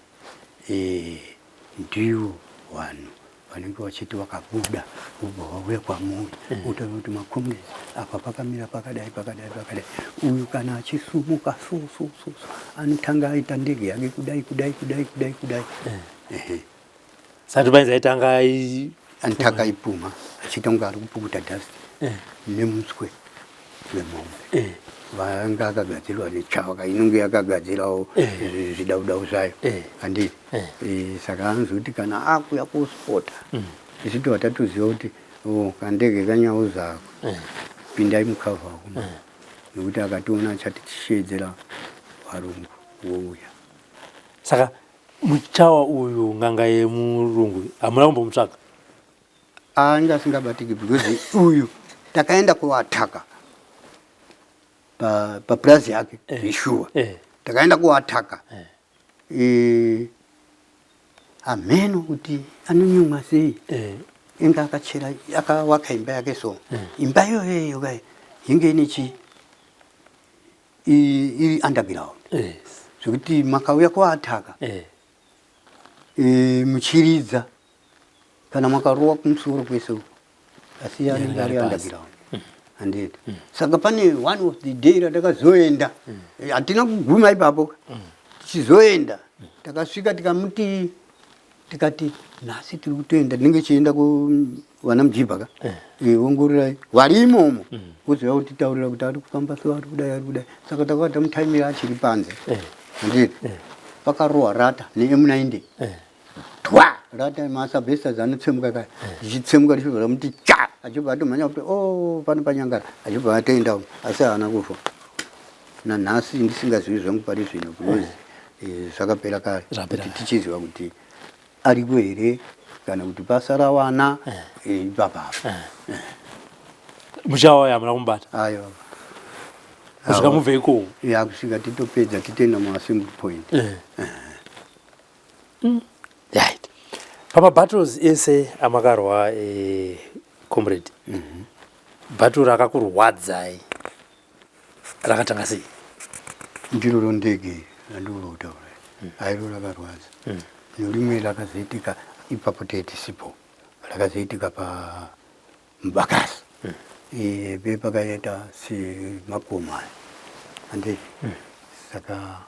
Ndivo vanhu vanenge vachiti vakabuda vobva vauya kwamuri, votaura kuti macomrades, apa pakamira pakadai, pakadai, pakadai. Uyu kana achisumuka so so so so, anotanga aita ndege yake kudai, kudai, kudai, kudai, kudai. Ehe. Sati painzi aitanga Anotanga aipuma achiita kunge ari kupukuta dust nemuswe wemombe. Vanga akagadzirwa nechava inonge yakagadzirawo zvidaudau zvayo, handiti? Saka anzi kuti kana akuya kuspota, isu tobva tatoziva kuti o kandege kanyauzako, pindai mucover uko, nekuti akationa achatishedzera varungu vouya. Saka muchawa uyu, n'anga yemurungu, hamuna kumbomutsvaga? Anga asingabatiki, because uyu takaenda kuataka papurazi yake ishuwa. Takaenda kuataka, hameno kuti anonyumwa sei. Inga akachera, akawaka imba yake, so imba iyoyo kai inge ine chi iri underground, zvekuti makauya kuataka muchiridza kana makarowa kumusoro kwese uko, asi anenge ari underground, handiti? Saka pane one of the day ratakazoenda, hatina kuguma ipapo, tichizoenda takasvika tikamuti, tikati nhasi tiri kutoenda, tinenge chienda kuvana mujibha ka. Ongororai vari imomo, woziva kuti taurira kuti ari kufamba so, ari kudai, ari kudai. Saka takava tamutaimira achiri panze, handiti? Pakarohwa rata neM90, twa rata maasbestos anotsemuka kaya, richitsemuka richibva ramuti cha, achibva atomhanya kuti o pano panyangara, achibva atoenda umo, asi haana kufa. Nanhasi ndisingazivi zvangu pari zvino, because zvakapera kare Zvapera kuti tichiziva kuti ariko here kana kuti pasara wana ipapapa. Muchawa uyu hamuna kumubata? Aiwa. Kusvika mubve ikoko? Ya, kusvika titopedza, titoenda muassembly point. Right, pamabattles ese amakarwa, comrade, battle rakakurwadzai rakatanga sei? Ndiro rondege randiri kutaura, airo rakarwadza. Norimwe rakazoitika ipapo tetisipo, rakazoitika pamubakasi pe pakaita semakomo aya, handiti? Saka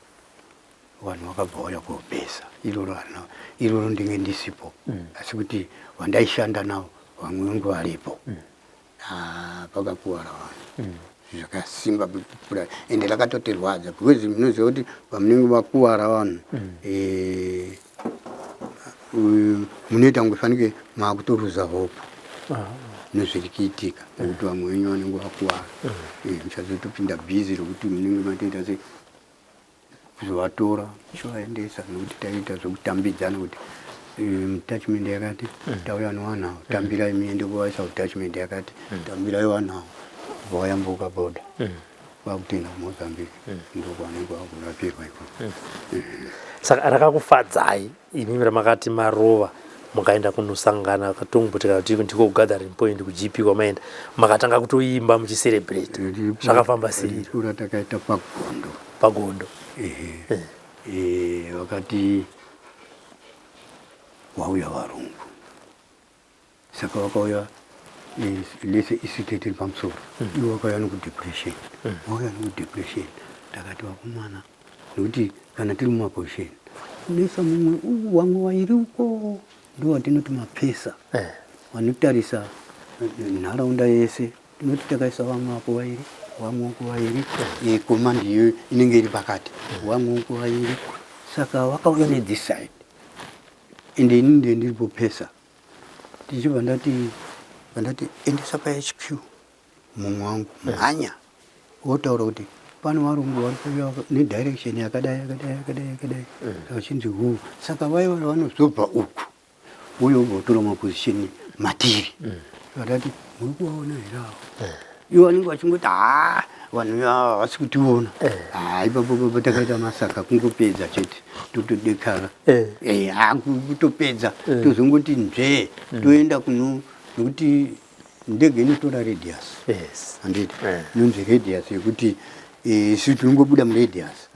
vanhu vakabva vauya kobhesa iroro. Harina iroro, ndinge ndisipo, asi kuti vandaishanda navo vamwe vange varipo. Ah, pakakuwara vanhu zvakasimba kupfuura, ende rakatotirwadza because munoziva kuti pamunenge vakuwara vanhu munoita kunge fanike maakutoruza hope nezviri kuitika, nekuti vamwe venyu vanenge vakuwara. Muchazotopinda busy rokuti munenge matoita se kuzovatora muchivaendesa, nekuti taiita zvekutambidzana kuti detachment yakati tauya nevanhu ava, tambirai muende kuvaisa kudetachment yakati, tambirai vanhu ava vayambuka border vakutoenda kuMozambique, ndokwanenge vakurapirwa ikoko. Saka rakakufadzai imimi ramakati marova mukaenda kunosangana katongotika kuti ndiko kugathering point kuGP kwamaenda, makatanga kutoimba muchicelebrate, zvakafamba sei? Rikura takaita pagondo. Pagondo. Ehe. Vakati wauya varungu, saka vakauya lese isu tiri pamusoro, ivo vakauya nekudepression, vauya nekudepression. Takati vakomana, nekuti kana tiri mumaposition unoisa mumwe, vamwe vairi uko ndo vatinoti mapesa vanotarisa. Nharaunda yese tinoti takaisa vamwe apo vairi, vamwe uko vairi, command iyoyo inenge iri pakati, vamwe uko vairi. Saka vakauya nethis side, ende ini ndiye ndiripo pesa. Tichibva ndati vandati endesa paHQ mumwe wangu mhanya wotaura kuti pane varungu vari kuuya nedirection yakadai yakadai yakadai yakadai. Saka chinzi hu saka vaiva vanozobva uku uye wobva utora maposition matiri. Vakati muri kuvaona here avo? Ivo vanenge vachingoti haa vanhu ava havasi kutiona. Haa ipapo papo takaita masaka kungopedza chete totodekara. Haa kutopedza tozongoti nzvee toenda kuno nekuti ndege inotora radius. Handiti? Inonzi radius yekuti isu tinongobuda muradius.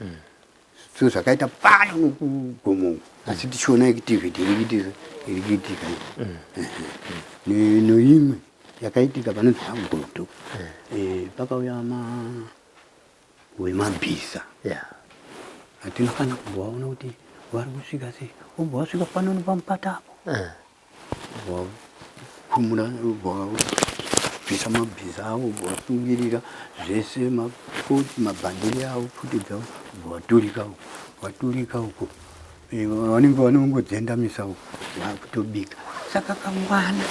So zvakaita pano nokugomo uku asi tichiona activity iri kuitika iyi. Noimwe yakaitika panonzi pagodo. Pakauya wemabhiza. Hatina kana kumbovaona kuti vari kusvika sei. Obva vasvika pano nepamupata apo. Vakumura vabvisa mabhiza avo vasungirira zvese mabhandiri avo pfuti dzavo vaturika uko vaturika uko. Vanenge vanongodzendamisa uko vakutobika. Saka kamwana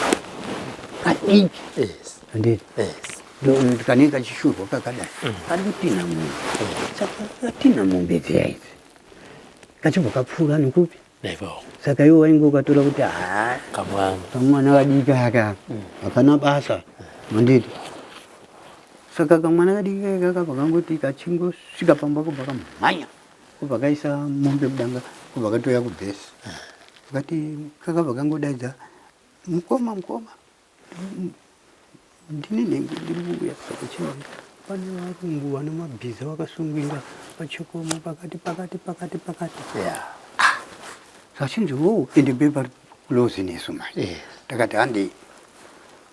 kadiki. Handiti? Kanenge kachishurwa kakadai. Kari kutinha mombe. Saka katinha mombe dziya idzi. Kachibva kapfuura nekupi? Saka iwe wainge ukatora kuti haa kamwana kadiki aka hakana basa. Handiti? Saka kamwana kadiki aka kabva kangoti kachingosvika pamba kubva kamhanya. Kubva kaisa mombe mudanga kubva katouya kubhesi. Kati kakabva kangodaidza mukoma mukoma. Ndini nhengo ndiri kuuya saka chinzi pane varungu vane mabhiza vakasungirira pachikomo pakati pakati pakati pakati. Zvachinzi wo ende be pari close nesu manje. Takati handei.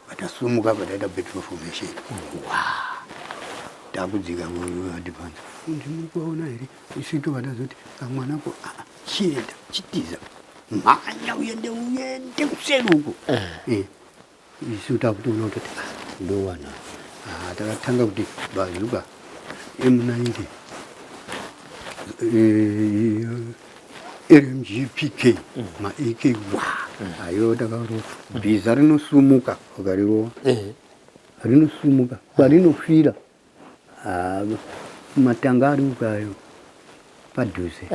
Vatasumuka vataita battle formation. Wow. Takudzika advance. Kunzi muri kuvaona here? Isu tobva tazoti kamwanako chienda chitiza. Mhanya uende uende kuseri uko. Isu takutoona kutoti ndowana. Takatanga kuti bazuka M90 RMGPK ma AK wa ayo takarova bhiza rinosumuka ukarirova rinosumuka kwarinofira matanga ari ukayo padhuze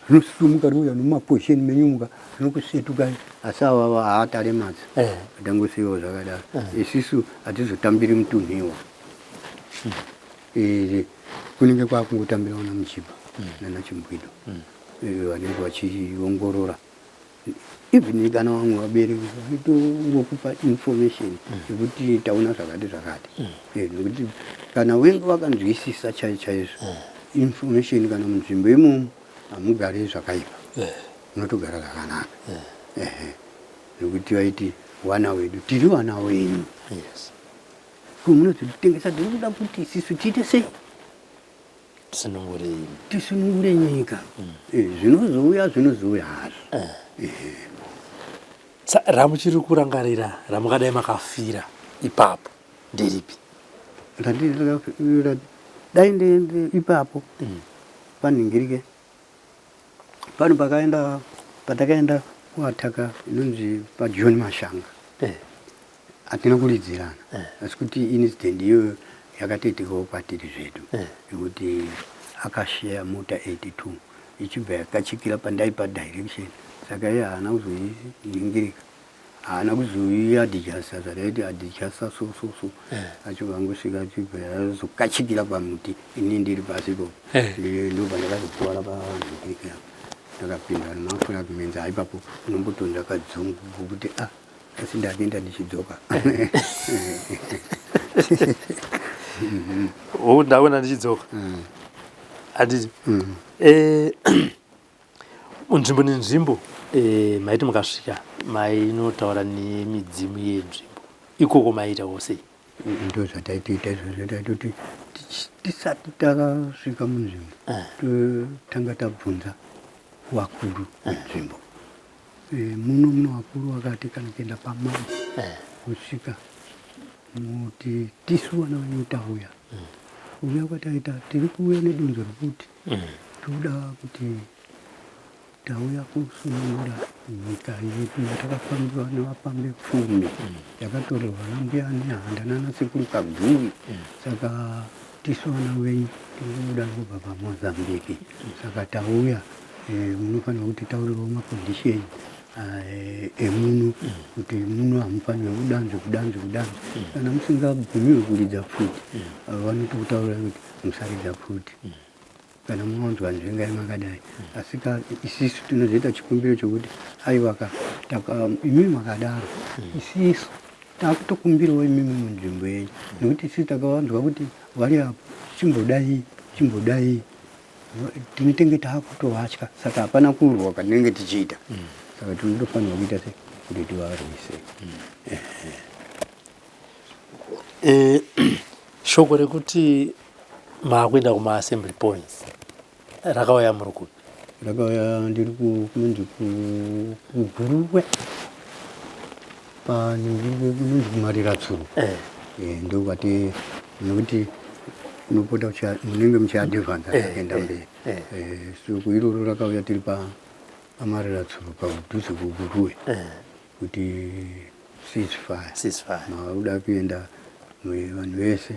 rinosumuka rinouya nomumaposheni menyu muka rinokusetukai asi ava haataremadza atangosiyiwa zvakadaro. Isisu hatizotambiri mutunhu iwo. Kunenge kwakungotambira vana Muchipa nana Chimbwido vanenge vachiongorora. Even kana vamwe vabereki vaitongokupa information yekuti taona zvakati zvakati. Nekuti kana wenge vakanzwisisa chaizvo chaizvo information kana munzvimbo imomo hamugari zvakaipa. Munotogara zvakanaka. Nekuti vaiti vana vedu tiri vana venyu. Ko munozotitengesa tiri kuda kuti isisu tiite sei? Tisunungure nyika. Zvinozouya zvinozouya hazvo. Ramuchiri kurangarira ramungadai makafira ipapo nderipi? Dai ndiende ipapo panhingirike pano pakaenda patakaenda kuataka inonzi paJohn Mashanga. Hatina kuridzirana asi kuti incident iyoyo yakatoitikawo kwatiri zvedu nekuti akasheya mota 82 ichibva yakachikira pandaipa direction. Saka iye haana kuzoiningirika, haana kuzoiadjasta zvataiti adjasta so so so. Achibva angosvika achibva yazokachikira pamuti ini ndiri pasi ipopo. Ndobva ndakazokuvara panhingirika yangu. Ndakapinda nemafragments aipapo unombotonza kadzungu kokuti asi ndakuenda ndichidzoka. Oh, ndakuenda ndichidzoka. Handiti? Nzvimbo nenzvimbo maiti mukasvika mainotaura nemidzimu yenzvimbo ikoko maiitawo sei? Ndo zvataitoita izvozvo, taitoti tisati tasvika munzvimbo totanga tabvunza vakuru venzvimbo. Muno muno vakuru vakati kana kuenda pamambo. Kusvika muti tisu vana venyu tauya. Kuuya kwataita tiri kuuya nedonzo rekuti toda kuti tauya kusunungura nyika yedu yatakafambiwa nevafambi pfumi yakatorerwa nambuya nehanda nanasekuru Kaguvi. Saka tisu vana venyu tiri kubuda kubva paMozambique. Saka tauya munofanirwa kuti taurirawo macondition emuno kuti muno hamufanirwe kudanzi kudanzi kudanzi. Kana musingabvumirwi kuridza pfuti, vanotokutaurirai kuti musaridza pfuti. Kana mawanzwa nzvengai makadai. Asi ka isisu tinozoita chikumbiro chokuti aiwa ka taka imimi makadaro isisu takutokumbirawo imimi munzvimbo yenyu nekuti isisu takawanzwa kuti vari apo chimbodai chimbodai tinotenge takutovatya saka hapana kurwa katinenge tichiita saka tinotofanirwa kuita se kuti tivarwise. Shoko rekuti maakuenda kumaassembly points rakauya muri kupi? Rakauya ndiri kunonzi kuGuruwe panonzi kuMariratsuru. Ndokwati nekuti unopota munenge muchiadvanza kuenda mberi. Shoko iroro rakauya tiri paMariratsuru padhuze kuGuruwe kuti ceasefire. Ceasefire. Makuda kuenda vanhu vese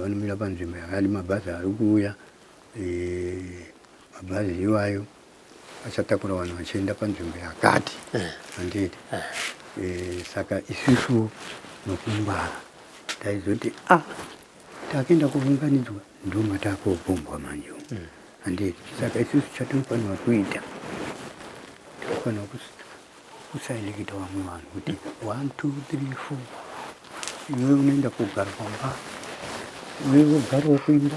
vanomira panzvimbo yakati, mabhazi ari kuuya, mabhazi iwayo achatakura vanhu vachienda panzvimbo yakati, handiti? Saka isusu nokungwara taizoti a takuenda kuunganidzwa ndomatakupombwa manje umu, handiti? Saka isusu chatinofanirwa kuita, tinofanirwa kusailekita vamwe vanhu kuti 1 2 3 4, iwe unoenda kugara pamba, iwe wogarawo kuimba,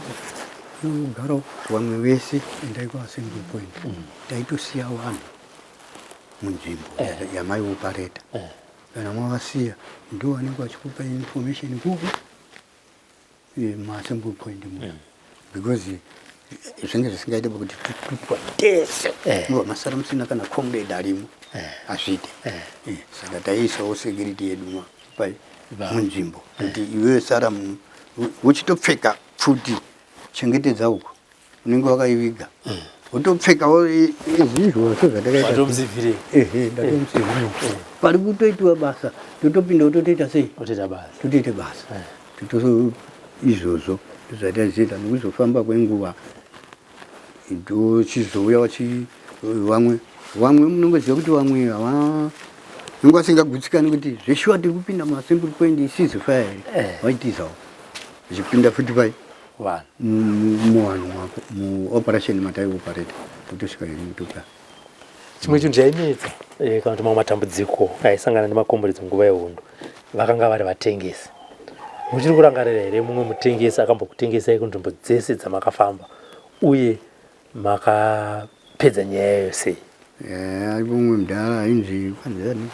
iwe wogarawo, vamwe vese endai kuassembly point. Taitosiya vanhu munzvimbo yamaiopareta. Kana mavasiya ndo vanenge vachikupa information kupi maassembly point muya, because zvinge zvisingaite pakuti tutwa tese nova masara musina kana comrade arimo, hazviite. Saka taiisawo security yedu munzvimbo kuti iwewe sara muno uchitopfeka pfuti, chengetedza uko unenge wakaiviga, wotopfekawo izvizvo sezvatakaita. Watomusivhirei. Ehe, ndatomusivhirei. Pari kutoitiwa basa totopinda totoita sei? Otoita basa. Totoita basa. Totozo izvozvo ndozvataizoita. Nekuzofamba kwenguva tochizouya vachi vamwe vamwe munongoziva kuti vamwe hava nenge vasingagutsikani kuti zveshuwa tiri kupinda maassembly point ceasefire here. Vaitizawo vachipinda futi pai vanhu muvanhu mako muoperation mataioperate totosvika hedu toka. Chimwe chinhu chainetsa kana kuti mamwe matambudziko aisangana nemakomboredzo nguva yehondo vakanga vari vatengesi. Muchiri kurangarira here mumwe mutengesi akambokutengesai kunzvimbo dzese dzamakafamba, uye makapedza nyaya yayo sei? Aripo mumwe mudhara ainzi kwanzi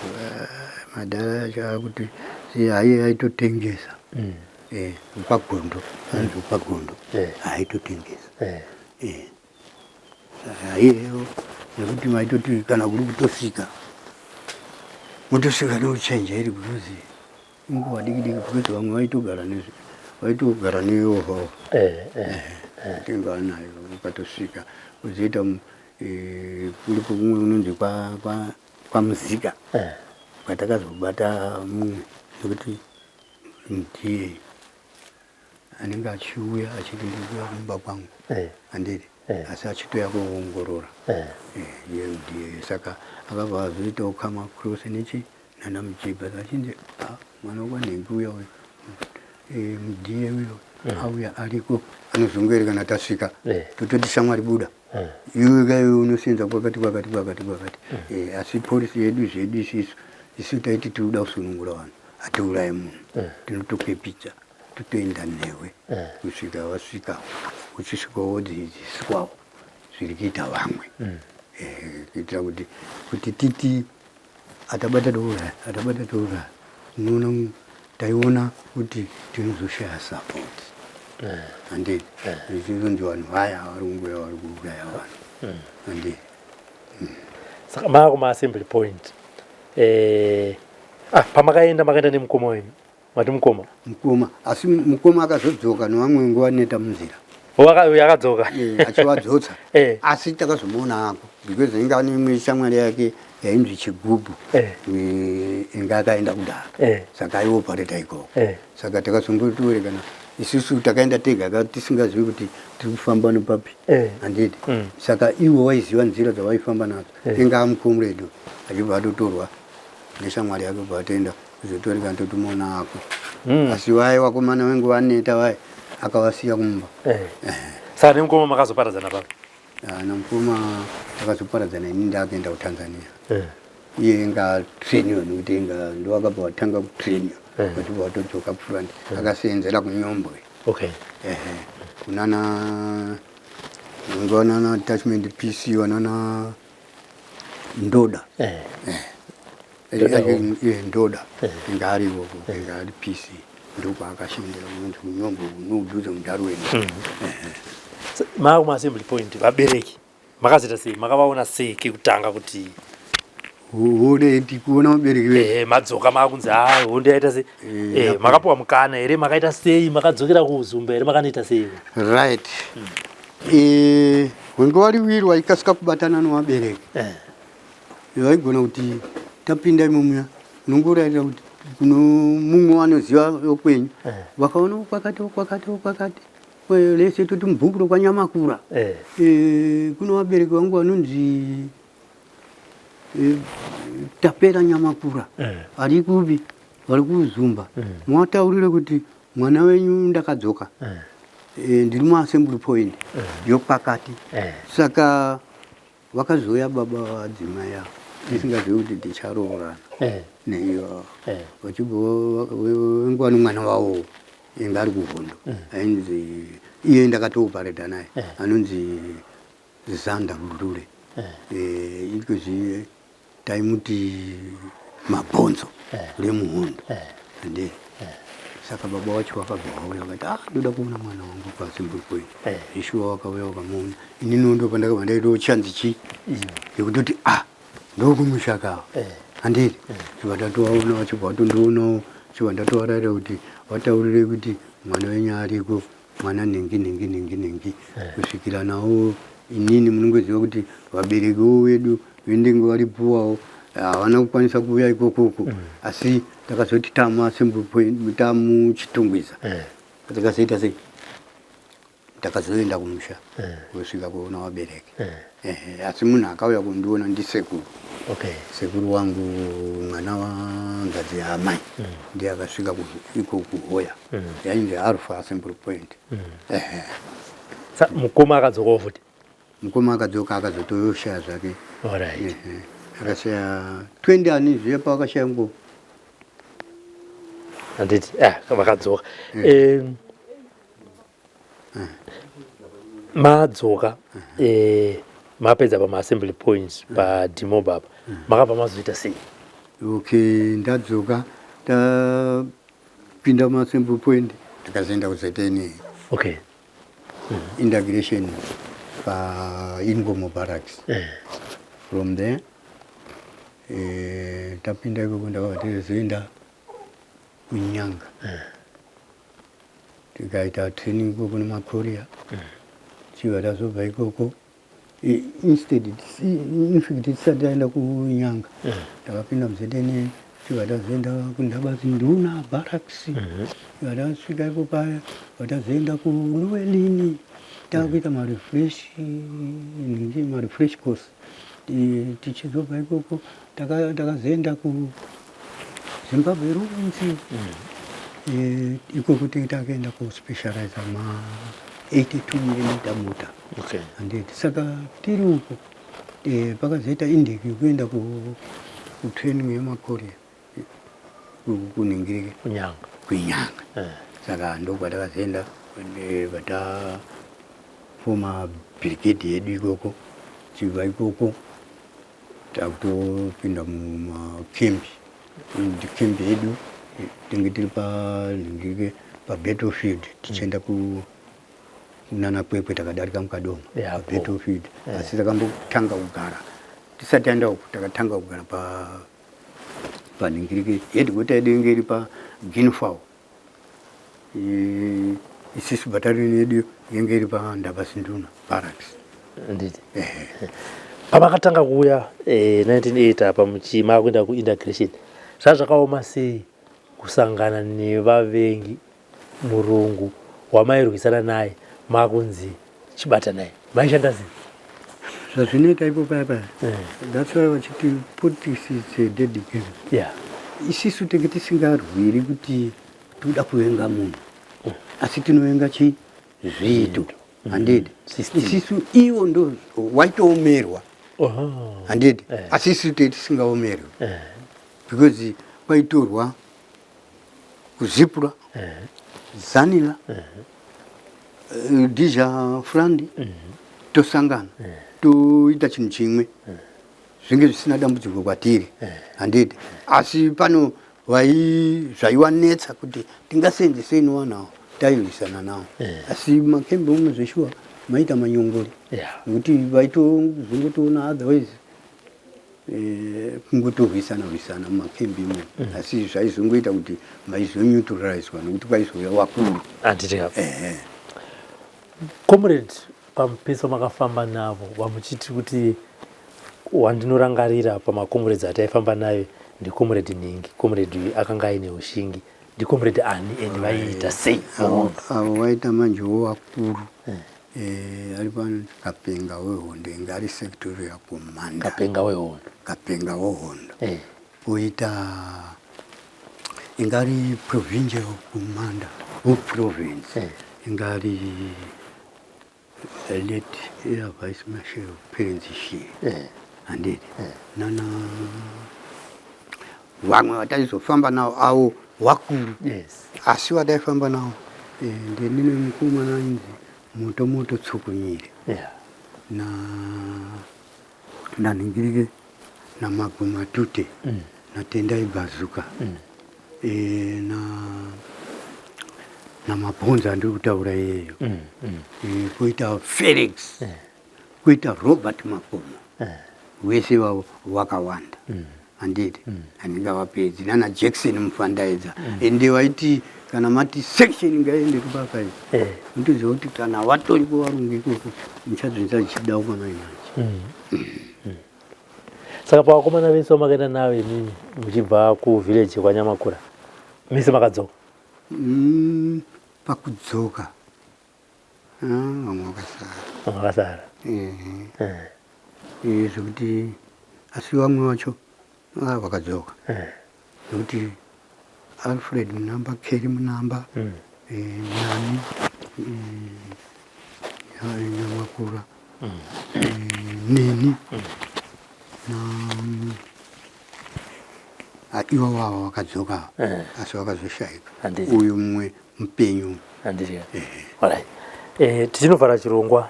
madhara acho akuti haiye aitotengesa kwaGondo, anzi kwaGondo aitotengesa. Haiyeyo nekuti maitoti kana kuri kutosvika motosvika neuchenjeri because inguva diki diki, because vamwe vaitogara nezve vaitogara neovaova tenga nayo. Ukatosvika uzoita kuripo kumwe unonzi kwaMuzika kwatakazobata mumwe nekuti ndiye anenge achiuya achiti ndikuuya kumba kwangu, handiti? Asi achitoya kuongorora. Iye ndiye saka akabva azoitawo kama cross nechi nana Mujibha achinzi, "Ah, mwana wekwanhengi uya uyu, mudiye uyo auya ariko." Anozongeri kana tasvika tototi, "Shamwari, buda iwe kaiwe unosenza kwakati kwakati kwakati kwakati." Asi policy yedu zvedu isisu isu taiti tinoda kusunungura vanhu, hatiurayi munhu. Tinotokepidza totoenda newe kusvika wasvika, uchisvika wodzidziswawo zviri kuita vamwe, kuitira kuti titi atabata touraya, atabata touraya, unoona taiona kuti tinozoshaya support, handiti? Zvichizonzi vanhu vaya vari kungoya vari kuuraya vanhu, handiti? Saka maa kumaassembly point, Ah, pamakaenda makaenda nemukoma wenyu mati mukoma? Mukoma, asi mukoma akazodzoka nevamwe nguva neta munzira. Yakadzoka. Eh, achivadzotsa. Asi takazomuona hako because inga ane imwe shamwari yake yainzi Chigubhu. Inga akaenda kudhara. Saka aiopareta ikoko. Saka takazongotoerekana isusu takaenda tega ka tisingazivi kuti tiri kufamba nepapi. Handiti? Saka ivo vaiziva nzira dzavaifamba nadzo. Inga amucomrade achibva atotorwa neshamwari yake bva atoenda kuzotoerekana totomuona hako. Asi vaye vakomana vengu vaneta vaye akavasiya kumba. Saka nemukoma makazoparadzana papi? Ah, namukoma takazoparadzana, ini ndakaenda kuTanzania. Iye inga atrainiwa nekuti inga ndowakabva watanga kutrainiwa vachibva watodzoka kufront, akaseenzera kuNyombwe. Ehe, kunana vanana attachment PC, vanana Ndoda. Ndoda. Ndoda inga ari ikoko, inga ari PC, ndokwaakashandira kunonzi kuNyombwe kunodhuze muDarwin. MaakumaAssembly Point, vabereki makazoita sei? Makavaona sei kekutanga kuti Hode tikuona vabereki vedu. Madzoka maakunzi ha hondo yaita sei? Makapiwa mukana here? Makaita sei? Makadzokera kuZumba here? Makanoita sei? Right. Wenge wari wiri waikasika kubatana nevabereki. Vaigona kuti tapinda imomuya unongoraira kuti kuno mumwe wanoziva wekwenyu. Vakaona kwakati kwakati kwakati lese toti mubhuku rokwaNyamakura. Kuno vabereki vangu vanonzi Tapera Nyamakura. Ari kupi? Vari kuZumba. Mwataurire kuti mwana wenyu ndakadzoka. Ndiri muAssembly Point yokwakati. Saka vakazouya baba vadzimai ava tisingazivi kuti ticharoorana neiyo, vachibva venguva nomwana wavo inga ari kuhondo ainzi iye ndakatoopareta naye anonzi Zanda Lulule. Ikozvi taimuti Mabhonzo remuhondo. Ande saka baba wacho vakabva vauya vakati, ah, ndoda kuona mwana wangu paAssembly Point. Ishuwa wakauya wakamuona. Inini ndo pandakabva ndaitawo chanzi chi yekutoti, ah, ndokumushaka handiri. Chibva tatovaona, vachibva vatondionawo, chibva ndatovarayira kuti vataurire kuti mwana wenyu ariko, mwana nhingi nhingi nhingi nhingi, kusvikira nawo inini. Munongoziva kuti vaberekiwo vedu vendenge varipuwawo havana kukwanisa kuuya ikokoko, asi takazoti tamuAssembly Point, tamuChitungwiza, takazoita sei, takazoenda kumusha kusvika kuona vabereki. Ehe, asi munhu akauya kundiona ndisekuru. Sekuru wangu, mwana wangadzi yaamai, ndiye akasvika iko kuHoya, yainzi Alpha Assembly Point. Ehe. Mukoma akadzokawo futi? Mukoma akadzoka, akazotoshaya zvake. Alright. Ehe, akashaya 20 ani zviya pavakashaya ngo. Handiti vakadzoka. Madzoka, mapedza pamaAssembly Points pademob apa, makabva mazoita sei? Okay, ndadzoka, tapinda muAssembly Point, ndakazoenda kuZNA. Integration paIngomo Barracks. From there, tapinda ikoko, ndakabva tizoenda kuNyanga, tikaita training ikoko nemakorea. Chibva tazobva ikoko, instead, infact tisati taenda kuNyanga, takapinda muZNA, chibva tazoenda kuNdabazinduna Barracks. Chibva tasvika iko paya, bva tazoenda kuLuwelini, takuita marefresh ningi, marefresh course. Tichizobva ikoko takazoenda kuZimbabwe Ruins. Ikoko tinge takaenda kuspecializa ma 82 mm mortar. Handiti saka tiri uko, pakazoita indiki yekuenda kutraining yemakorea kuningirike kuNyanga. Kunyanga. Saka ndokwatakazoenda, vatafoma brigade yedu ikoko. Chibva ikoko takutopinda mumakembi, kembi yedu tinge tiri panhingirike pabattlefield, tichienda kunana Kwekwe, takadarika muKadoma. Pabattlefield. Asi takambotanga kugara, tisati taenda uku, takatanga kugara pa Panhingirike headquarter yedu inge iri paGuinea Fowl. Isisu battalion yedu yenge iri paNdabazinduna barracks. Nditi pamakatanga kuuya 1980 apa muchima kuenda kuintegration, zvazvakaoma sei kusangana nevavengi, murungu wamairwisana naye, makunzi chibatanai? Maishanda sei? Zvazvinoita ipo paya paya, that's why vachiti politics is a dead game. Isisu tenge tisingarwiri kuti toda kuvenga munhu, asi tinovenga chii? Zviito, handiti? System. Isisu ivo ndo waitoomerwa, handiti? Asi isisu tei tisingaomerwi because kwaitorwa kuZIPRA, ZANLA, Rhodesia Front, tosangana toita chinhu chimwe, zvinge zvisina dambudziko kwatiri, handiti? Asi pano vai zvaiwanetsa kuti tingasenzesei nowanawo tairwisana nawo. Asi makembe umwe zveshuwa maita manyongori nekuti vaitozongotoona otherwise kungotorwisana rwisana mumakembi imo, asi zvaizongoita kuti maizoneutralizwa nekuti kwaizouya wakuru. Handiti? Comrade, pamupeso makafamba navo vamuchiti kuti wandinorangarira pamacomrades ataifamba nayo ndicomrade Ningi, comrade uyu akanga aine ushingi, ndicomrade ani and vaiita sei muhondo? Avo vaita manjewo vakuru. Ari pano Kapenga wehondo, inge ari sectorial commander. Kapenga wehondo. Kapenga wehondo. Poita ingari provincial commander weprovince, ingari late Air Vice Marshal Perence Shiri, handiti? Nana vamwe vataizofamba navo avo vakuru. Asi vataifamba navo, ndinine mukomana ainzi Moto Moto Tsukunyire na nanhingirike naMagumatute naTendai Bazuka, na namabhonzo andiri kutaura iyeyo. Koita Felix, koita Robert Makomo, wese vavo vakawanda, handiti? Handingavapedzi. Nana Jackson Mufandaedza, ende vaiti kana mati section ngaende kubaka iyi, unotoziva kuti kana vatori kuvarungu ikoko muchadzvinza zvichida kwamainacho. Saka pavakomana vese vamakaenda navo imimi muchibva kuvillage kwaNyamakura, mese makadzoka? Pakudzoka, ah, vamwe vakasara. Vamwe vakasara. Zvekuti asi vamwe vacho, ah, vakadzoka nekuti Alfred Munamba, Kerry Munamba, nani, Nyamakura, neni na ah, ivo vava vakadzoka, asi vakazoshayika. Handiti. Uyu mumwe mupenyu. Handiti? Alright, tichinovhara chirongwa,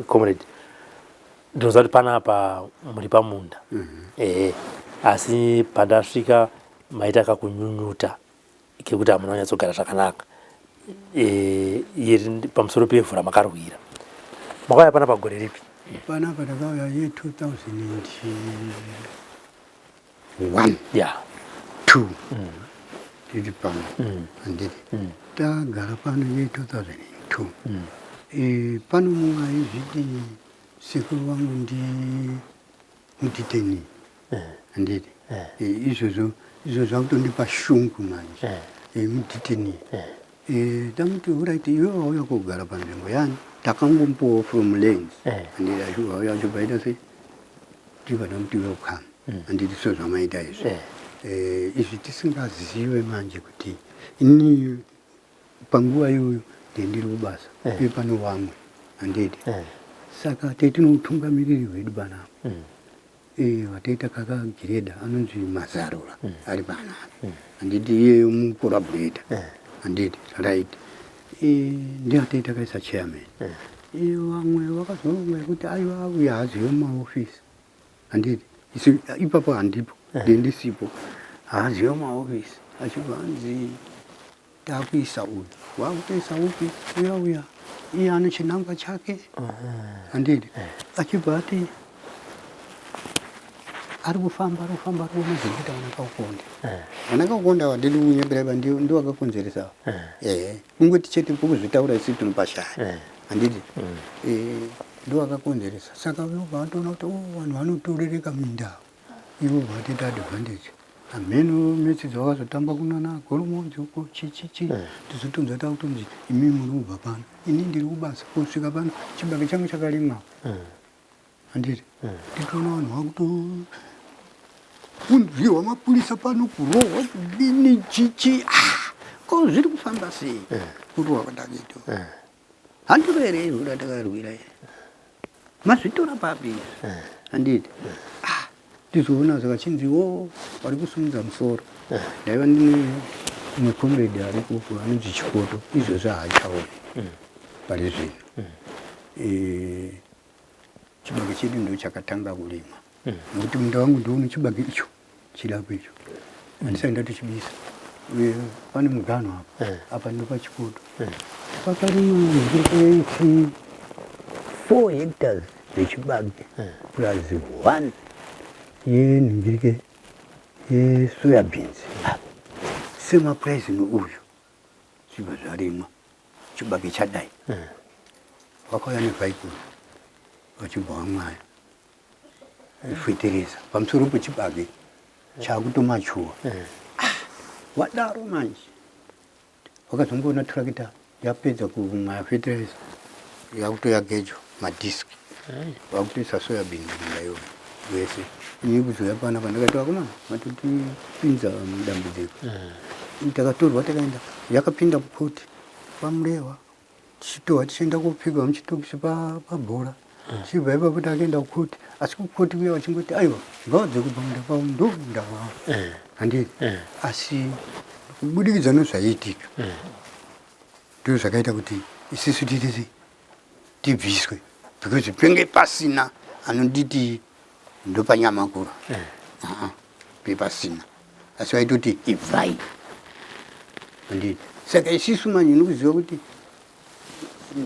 comrade, ndinoziva kuti panapa muri pamunda, ehe, asi pandasvika maita kakunyunyuta kekuti hamuna kunyatsogara zvakanaka, iri pamusoro pevhu ramakarwira. Makauya pana pagore ripi? Panapa takauya ye 2001. 2 tiri pano, handiti? Tagara pano ye 2002. Pano mumwe aizviti sekuru vangu ndi mudeteni, handiti? Izvozvo izvo zvakutondipa shungu manje. Mudeteni. Tamuti alright, iwe wauya kugara panzvimbo yani takangombowo from lands, handiti? Achibva auya achibva aita sei, tibva tamuti welcome, handiti? So zvamaita izvi, izvi tisingazive manje kuti ini panguva iyoyo ndendiri kubasa uye pano vamwe, handiti? Saka tetino utungamiriri hwedu panapa, vataita kakagireda anonzi Mazarura ari panapa, handiti? Iyeyo mucollaborator, handiti? Right. Ndiye ataita kaisa chairman. Vamwe vakazoronga kuti aiwa, uyo haazive mumaofisi, handiti? Isu ipapo handipo, ndendisipo. Haazive mumaofisi, achibva anzi takuisa uyu, wakutoisa upi uya uya, iye ane chinangwa chake, handiti? Achibva ati Ari kufamba, ari kufamba, ari kuona zviri kuita vana Kaukonde. Vana Kaukonde ava ndiri kunyepera iva ndivo vakakonzeresa ava. Ehe, kungoti chete pokuzvitaura isu tinopashaya. Handiti? Eh, ndivo vakakonzeresa. Saka vobva vatoona kuti oh, vanhu vanotorereka minda ava. Ivo bva vatoita advantage. Hameno metsi dzavakazotamba kunana Goromonzi uko chi chi chi. Tizotonzwa takutonzi imi muri kubva pano. Ini ndiri kubasa kusvika pano chibage changu chakarimwa. Handiti? Nditoona vanhu vakutounzirwa mapurisa pano kurohwa kudini chichi. Ah, ko zviri kufamba sei? Kurohwa kwatakaita. Handiro here izvo ratakarwira iri? Mazvitora papi izvi? Handiti? Ah, ndizoona zvakachinzi wo vari kusimudza musoro. Ndaiva ndine umwe comrade ari kuko anonzi Chikoto izvozvi haachaoni pari zvino. Eh, chibage chedu ndo chakatanga kurima nokuti munda wangu ndouno chibage icho chirapo icho handisati ndatochibisa uye pane muganho apa apa ndopachikoto pakarima zvirikuiti 4 hectares zvechibage plus 1 yenhingirike yesoya beans semaprice nouyu zvibva zvarimwa chibage chadai vakauya nevhaikuru vachibva vamwaya fetereza pamusoro pechibage chakutomachuwa. Ah, wadaro manje wakazongoona turakita yapedza kumwaya fetereza yakutoya gejo madisk vakutoisa soya beans munda iyoyo yese. Ini kuzouya panapa ndakati vakomana matotipinza mudambudziko. Takatorwa takaenda yakapinda kukoti kwaMurewa tichitohwa tichienda kopfigwa muchitokisi pabhora tichibva ipapo takaenda kukoti asi kukoti kuya vachingoti aiwa ngavabve kubva munda kwavo ndomunda wavo handiti asi kubudikidza nezvaiitika ndizvo zvakaita kuti isisu tiite sei tibviswe because penge pasina anonditi ndopanyamakura pepasina asi vaitoti ibvai handiti saka isisu manje nikuziva kuti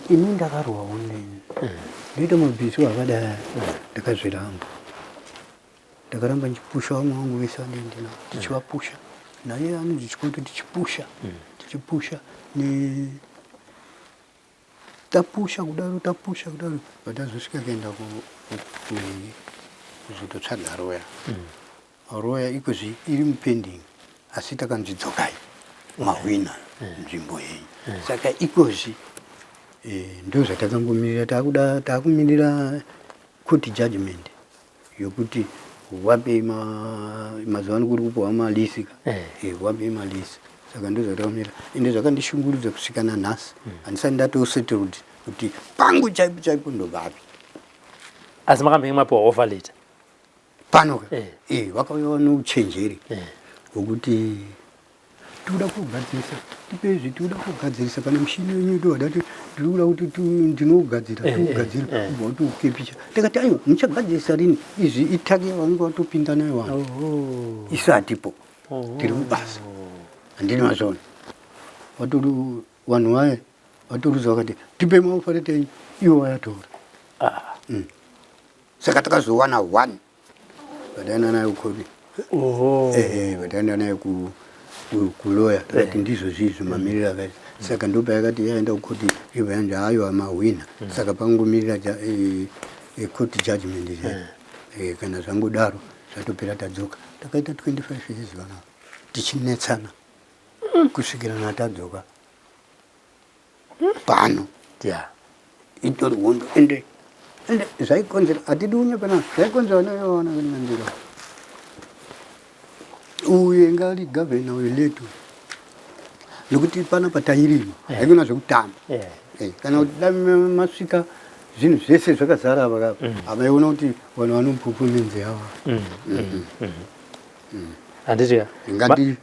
ini ndakarwawo neni ndoita mabhisu akadai ndakazviramba ndakaramba ndichipusha vamwe vangu vese vandii ndinavo tichivapusha naye anonzi chikoto tichipusha tichipusha ne Tapusha kudaro tapusha kudaro but tazosvika kuenda kuzototsvaga roya. Roya ikozvi iri mupending asi takanzi dzokai mahwina nzvimbo yenyu. Saka ikozvi ndozvatakangomirira takuda takumirira court judgment yokuti wapei mazuva ano kuri kupiwa malisi ka eh. eh, wapei malisi saka ndozvatakamira ende zvakandishungurudza kusvika nanhasi handisati ndatosettled kuti pangu chaipo chaipo ndovapi asi makambenge mapiwa offer letter pano ka eh. eh vakauya nouchenjeri hwekuti Tikuda kugadzirisa tipe izvi tikuda kugadzirisa kana mushini wenyu toda tiri kuda kuti ndinougadzira eh, tiugadzira eh, eh. ubva watiukepicha tikati aiwa muchagadzirisa rini izvi itake vanenge vatopinda nayo vanhu isu hatipo tiri kubasa handini mazvona vatori vanhu vaye vatorudza vakati tipe maofareta enyu ivo vayatora ah. Saka takazowana one vataenda nayo kodi ehe vataenda nayo kuloya takati eh. ndizvo zvizvo mamiriro akaita saka ndopayakati yaenda kukoti ibva yanzi hayo amahwina mm. saka pangomirira eh, eh, court judgment zve kana zvangodaro zvatopera tadzoka takaita 25 years vana tichinetsana kusvikira natadzoka pano yeah. Itori hondo ende ende zvaikonzera hatidi kunyepana zvaikonzera nevaona kunyandira uye ngari gavhena uyu letu nokuti panapa tairima haikona zvekutamba eh, kana kuti da masvika zvinhu zvese zvakazara apa kapa mm. havaiona kuti vanhu vanopupuminzi ava mm, mm, handiti ngati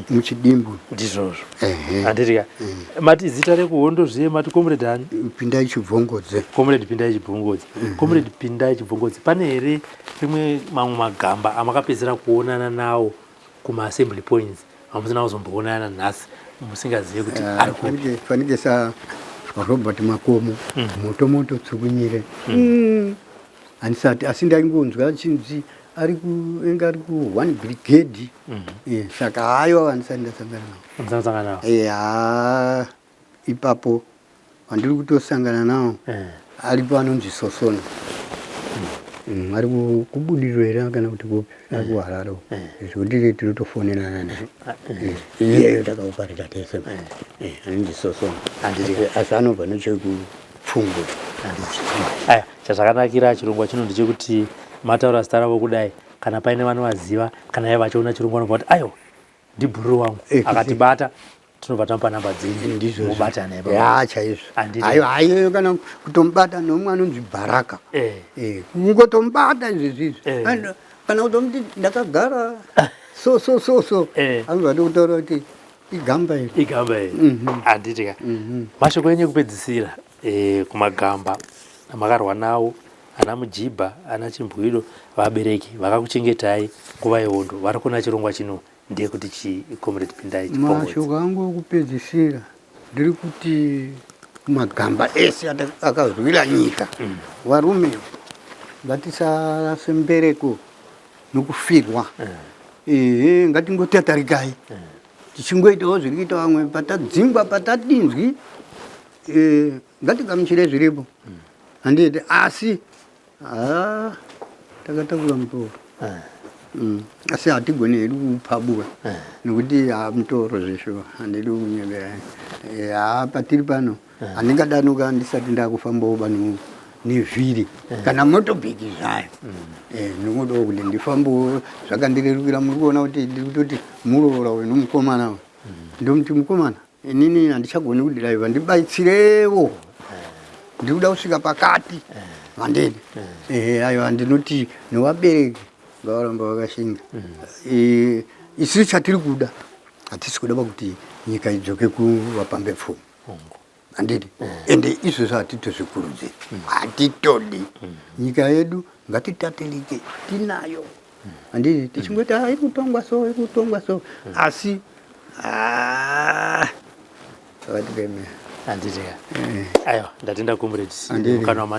muchidimbu ndizvozvo handiti ka mati zita rekuhondo zviye mati comrade ani pindai chibvongodze comrade pindai chibvongodze mhm. Comrade pindai chibvongodze pane here rimwe mamwe magamba amakapedzera kuonana nawo kumaassembly points amusina kuzomboonana nhasi musingazive kuti eh, ari kupi fanike sa Robert Makomo mm. Moto moto tsukunyire mm. Handisati asi ndaingonzwa chinzi. Ari ku enge ari ku one brigade. Saka haiwa, vandisati ndasangana navo. Andisati navo. Ha, ipapo vandiri kutosangana nawo aripo anonzi Sosona. Ari kuBudiriro here kana kuti kupi, ari kuHarare uko. Zvekuti tinotofonerana naye. Iyeyo takauparira tese. Anonzi Sosona. Handiti. Asi anobva nechekupfungwe. Aya, chazvakanakira chirongwa chino ndechekuti mataura zita ravo kudai, kana paine vanovaziva, kana ivo vachiona chirongwa, vanobva kuti aiwa, ndibhururu wangu. Akatibata, tinobva tamupa namba dzenyu. Ndizvo. Mubatane ipapo. Ya, chaizvo. Handiti. Aiwa, haiyo, kana kutomubata nomwe anonzi Bharaka. Kungotomubata izvezvizvi. Kana kutomuti ndakagara so so so so, anobva kutaura kuti igamba iri. Igamba iri. Handiti ka? Mashoko enyu ekupedzisira kumagamba amakarwa nawo, ana Mujibha, ana Chimbwiro, vabereki vakakuchengetai nguva yehondo, vari kuona chirongwa chino, ndeyekuti chii, Comrade Pindai Chipongodzi? Mashoko angu okupedzisira ndiri kuti kumagamba ese akazwira nyika, varume, ngatisarase mbereko nokufirwa. Ehe, ngatingotatarikai tichingoitawo zviri kuita vamwe. Patadzingwa, patadinzwi, ngatigamuchire zviripo, handiti? Asi ha, takatakura mutoro. Asi hatigoni hedu kuupabura nekuti ha, mutoro zveshuwa, handidi kunyebera. Ha, patiri pano handingadanuka ndisati ndakufambawo pano nevhiri kana motobheki zvayo. Ndingodawo kuti ndifambewo zvakandirerukira. Muri kuona kuti ndiri kutoti muroora uyu nomukomana uyu, ndomuti, "Mukomana, inini handichagoni kudhiraivha, ndibatsirewo, ndiri kuda kusvika pakati." Handidi. Ehe, aiwa, ndinoti nevabereki ngavaramba vakashinga. Isusu chatiri kuda, hatisi kuda pakuti nyika idzoke kuvapambe pfuma, handidi. Ende izvozvo hatitozvikurudziri, hatitodi. Nyika yedu ngatitatirike, tinayo, handidi? Tichingoti, "Ah, iri kutongwa so, iri kutongwa so," asi ah, zvakatiremera. Handiti ka? Aiwa, ndatenda, comrade. Handidi. Mukana.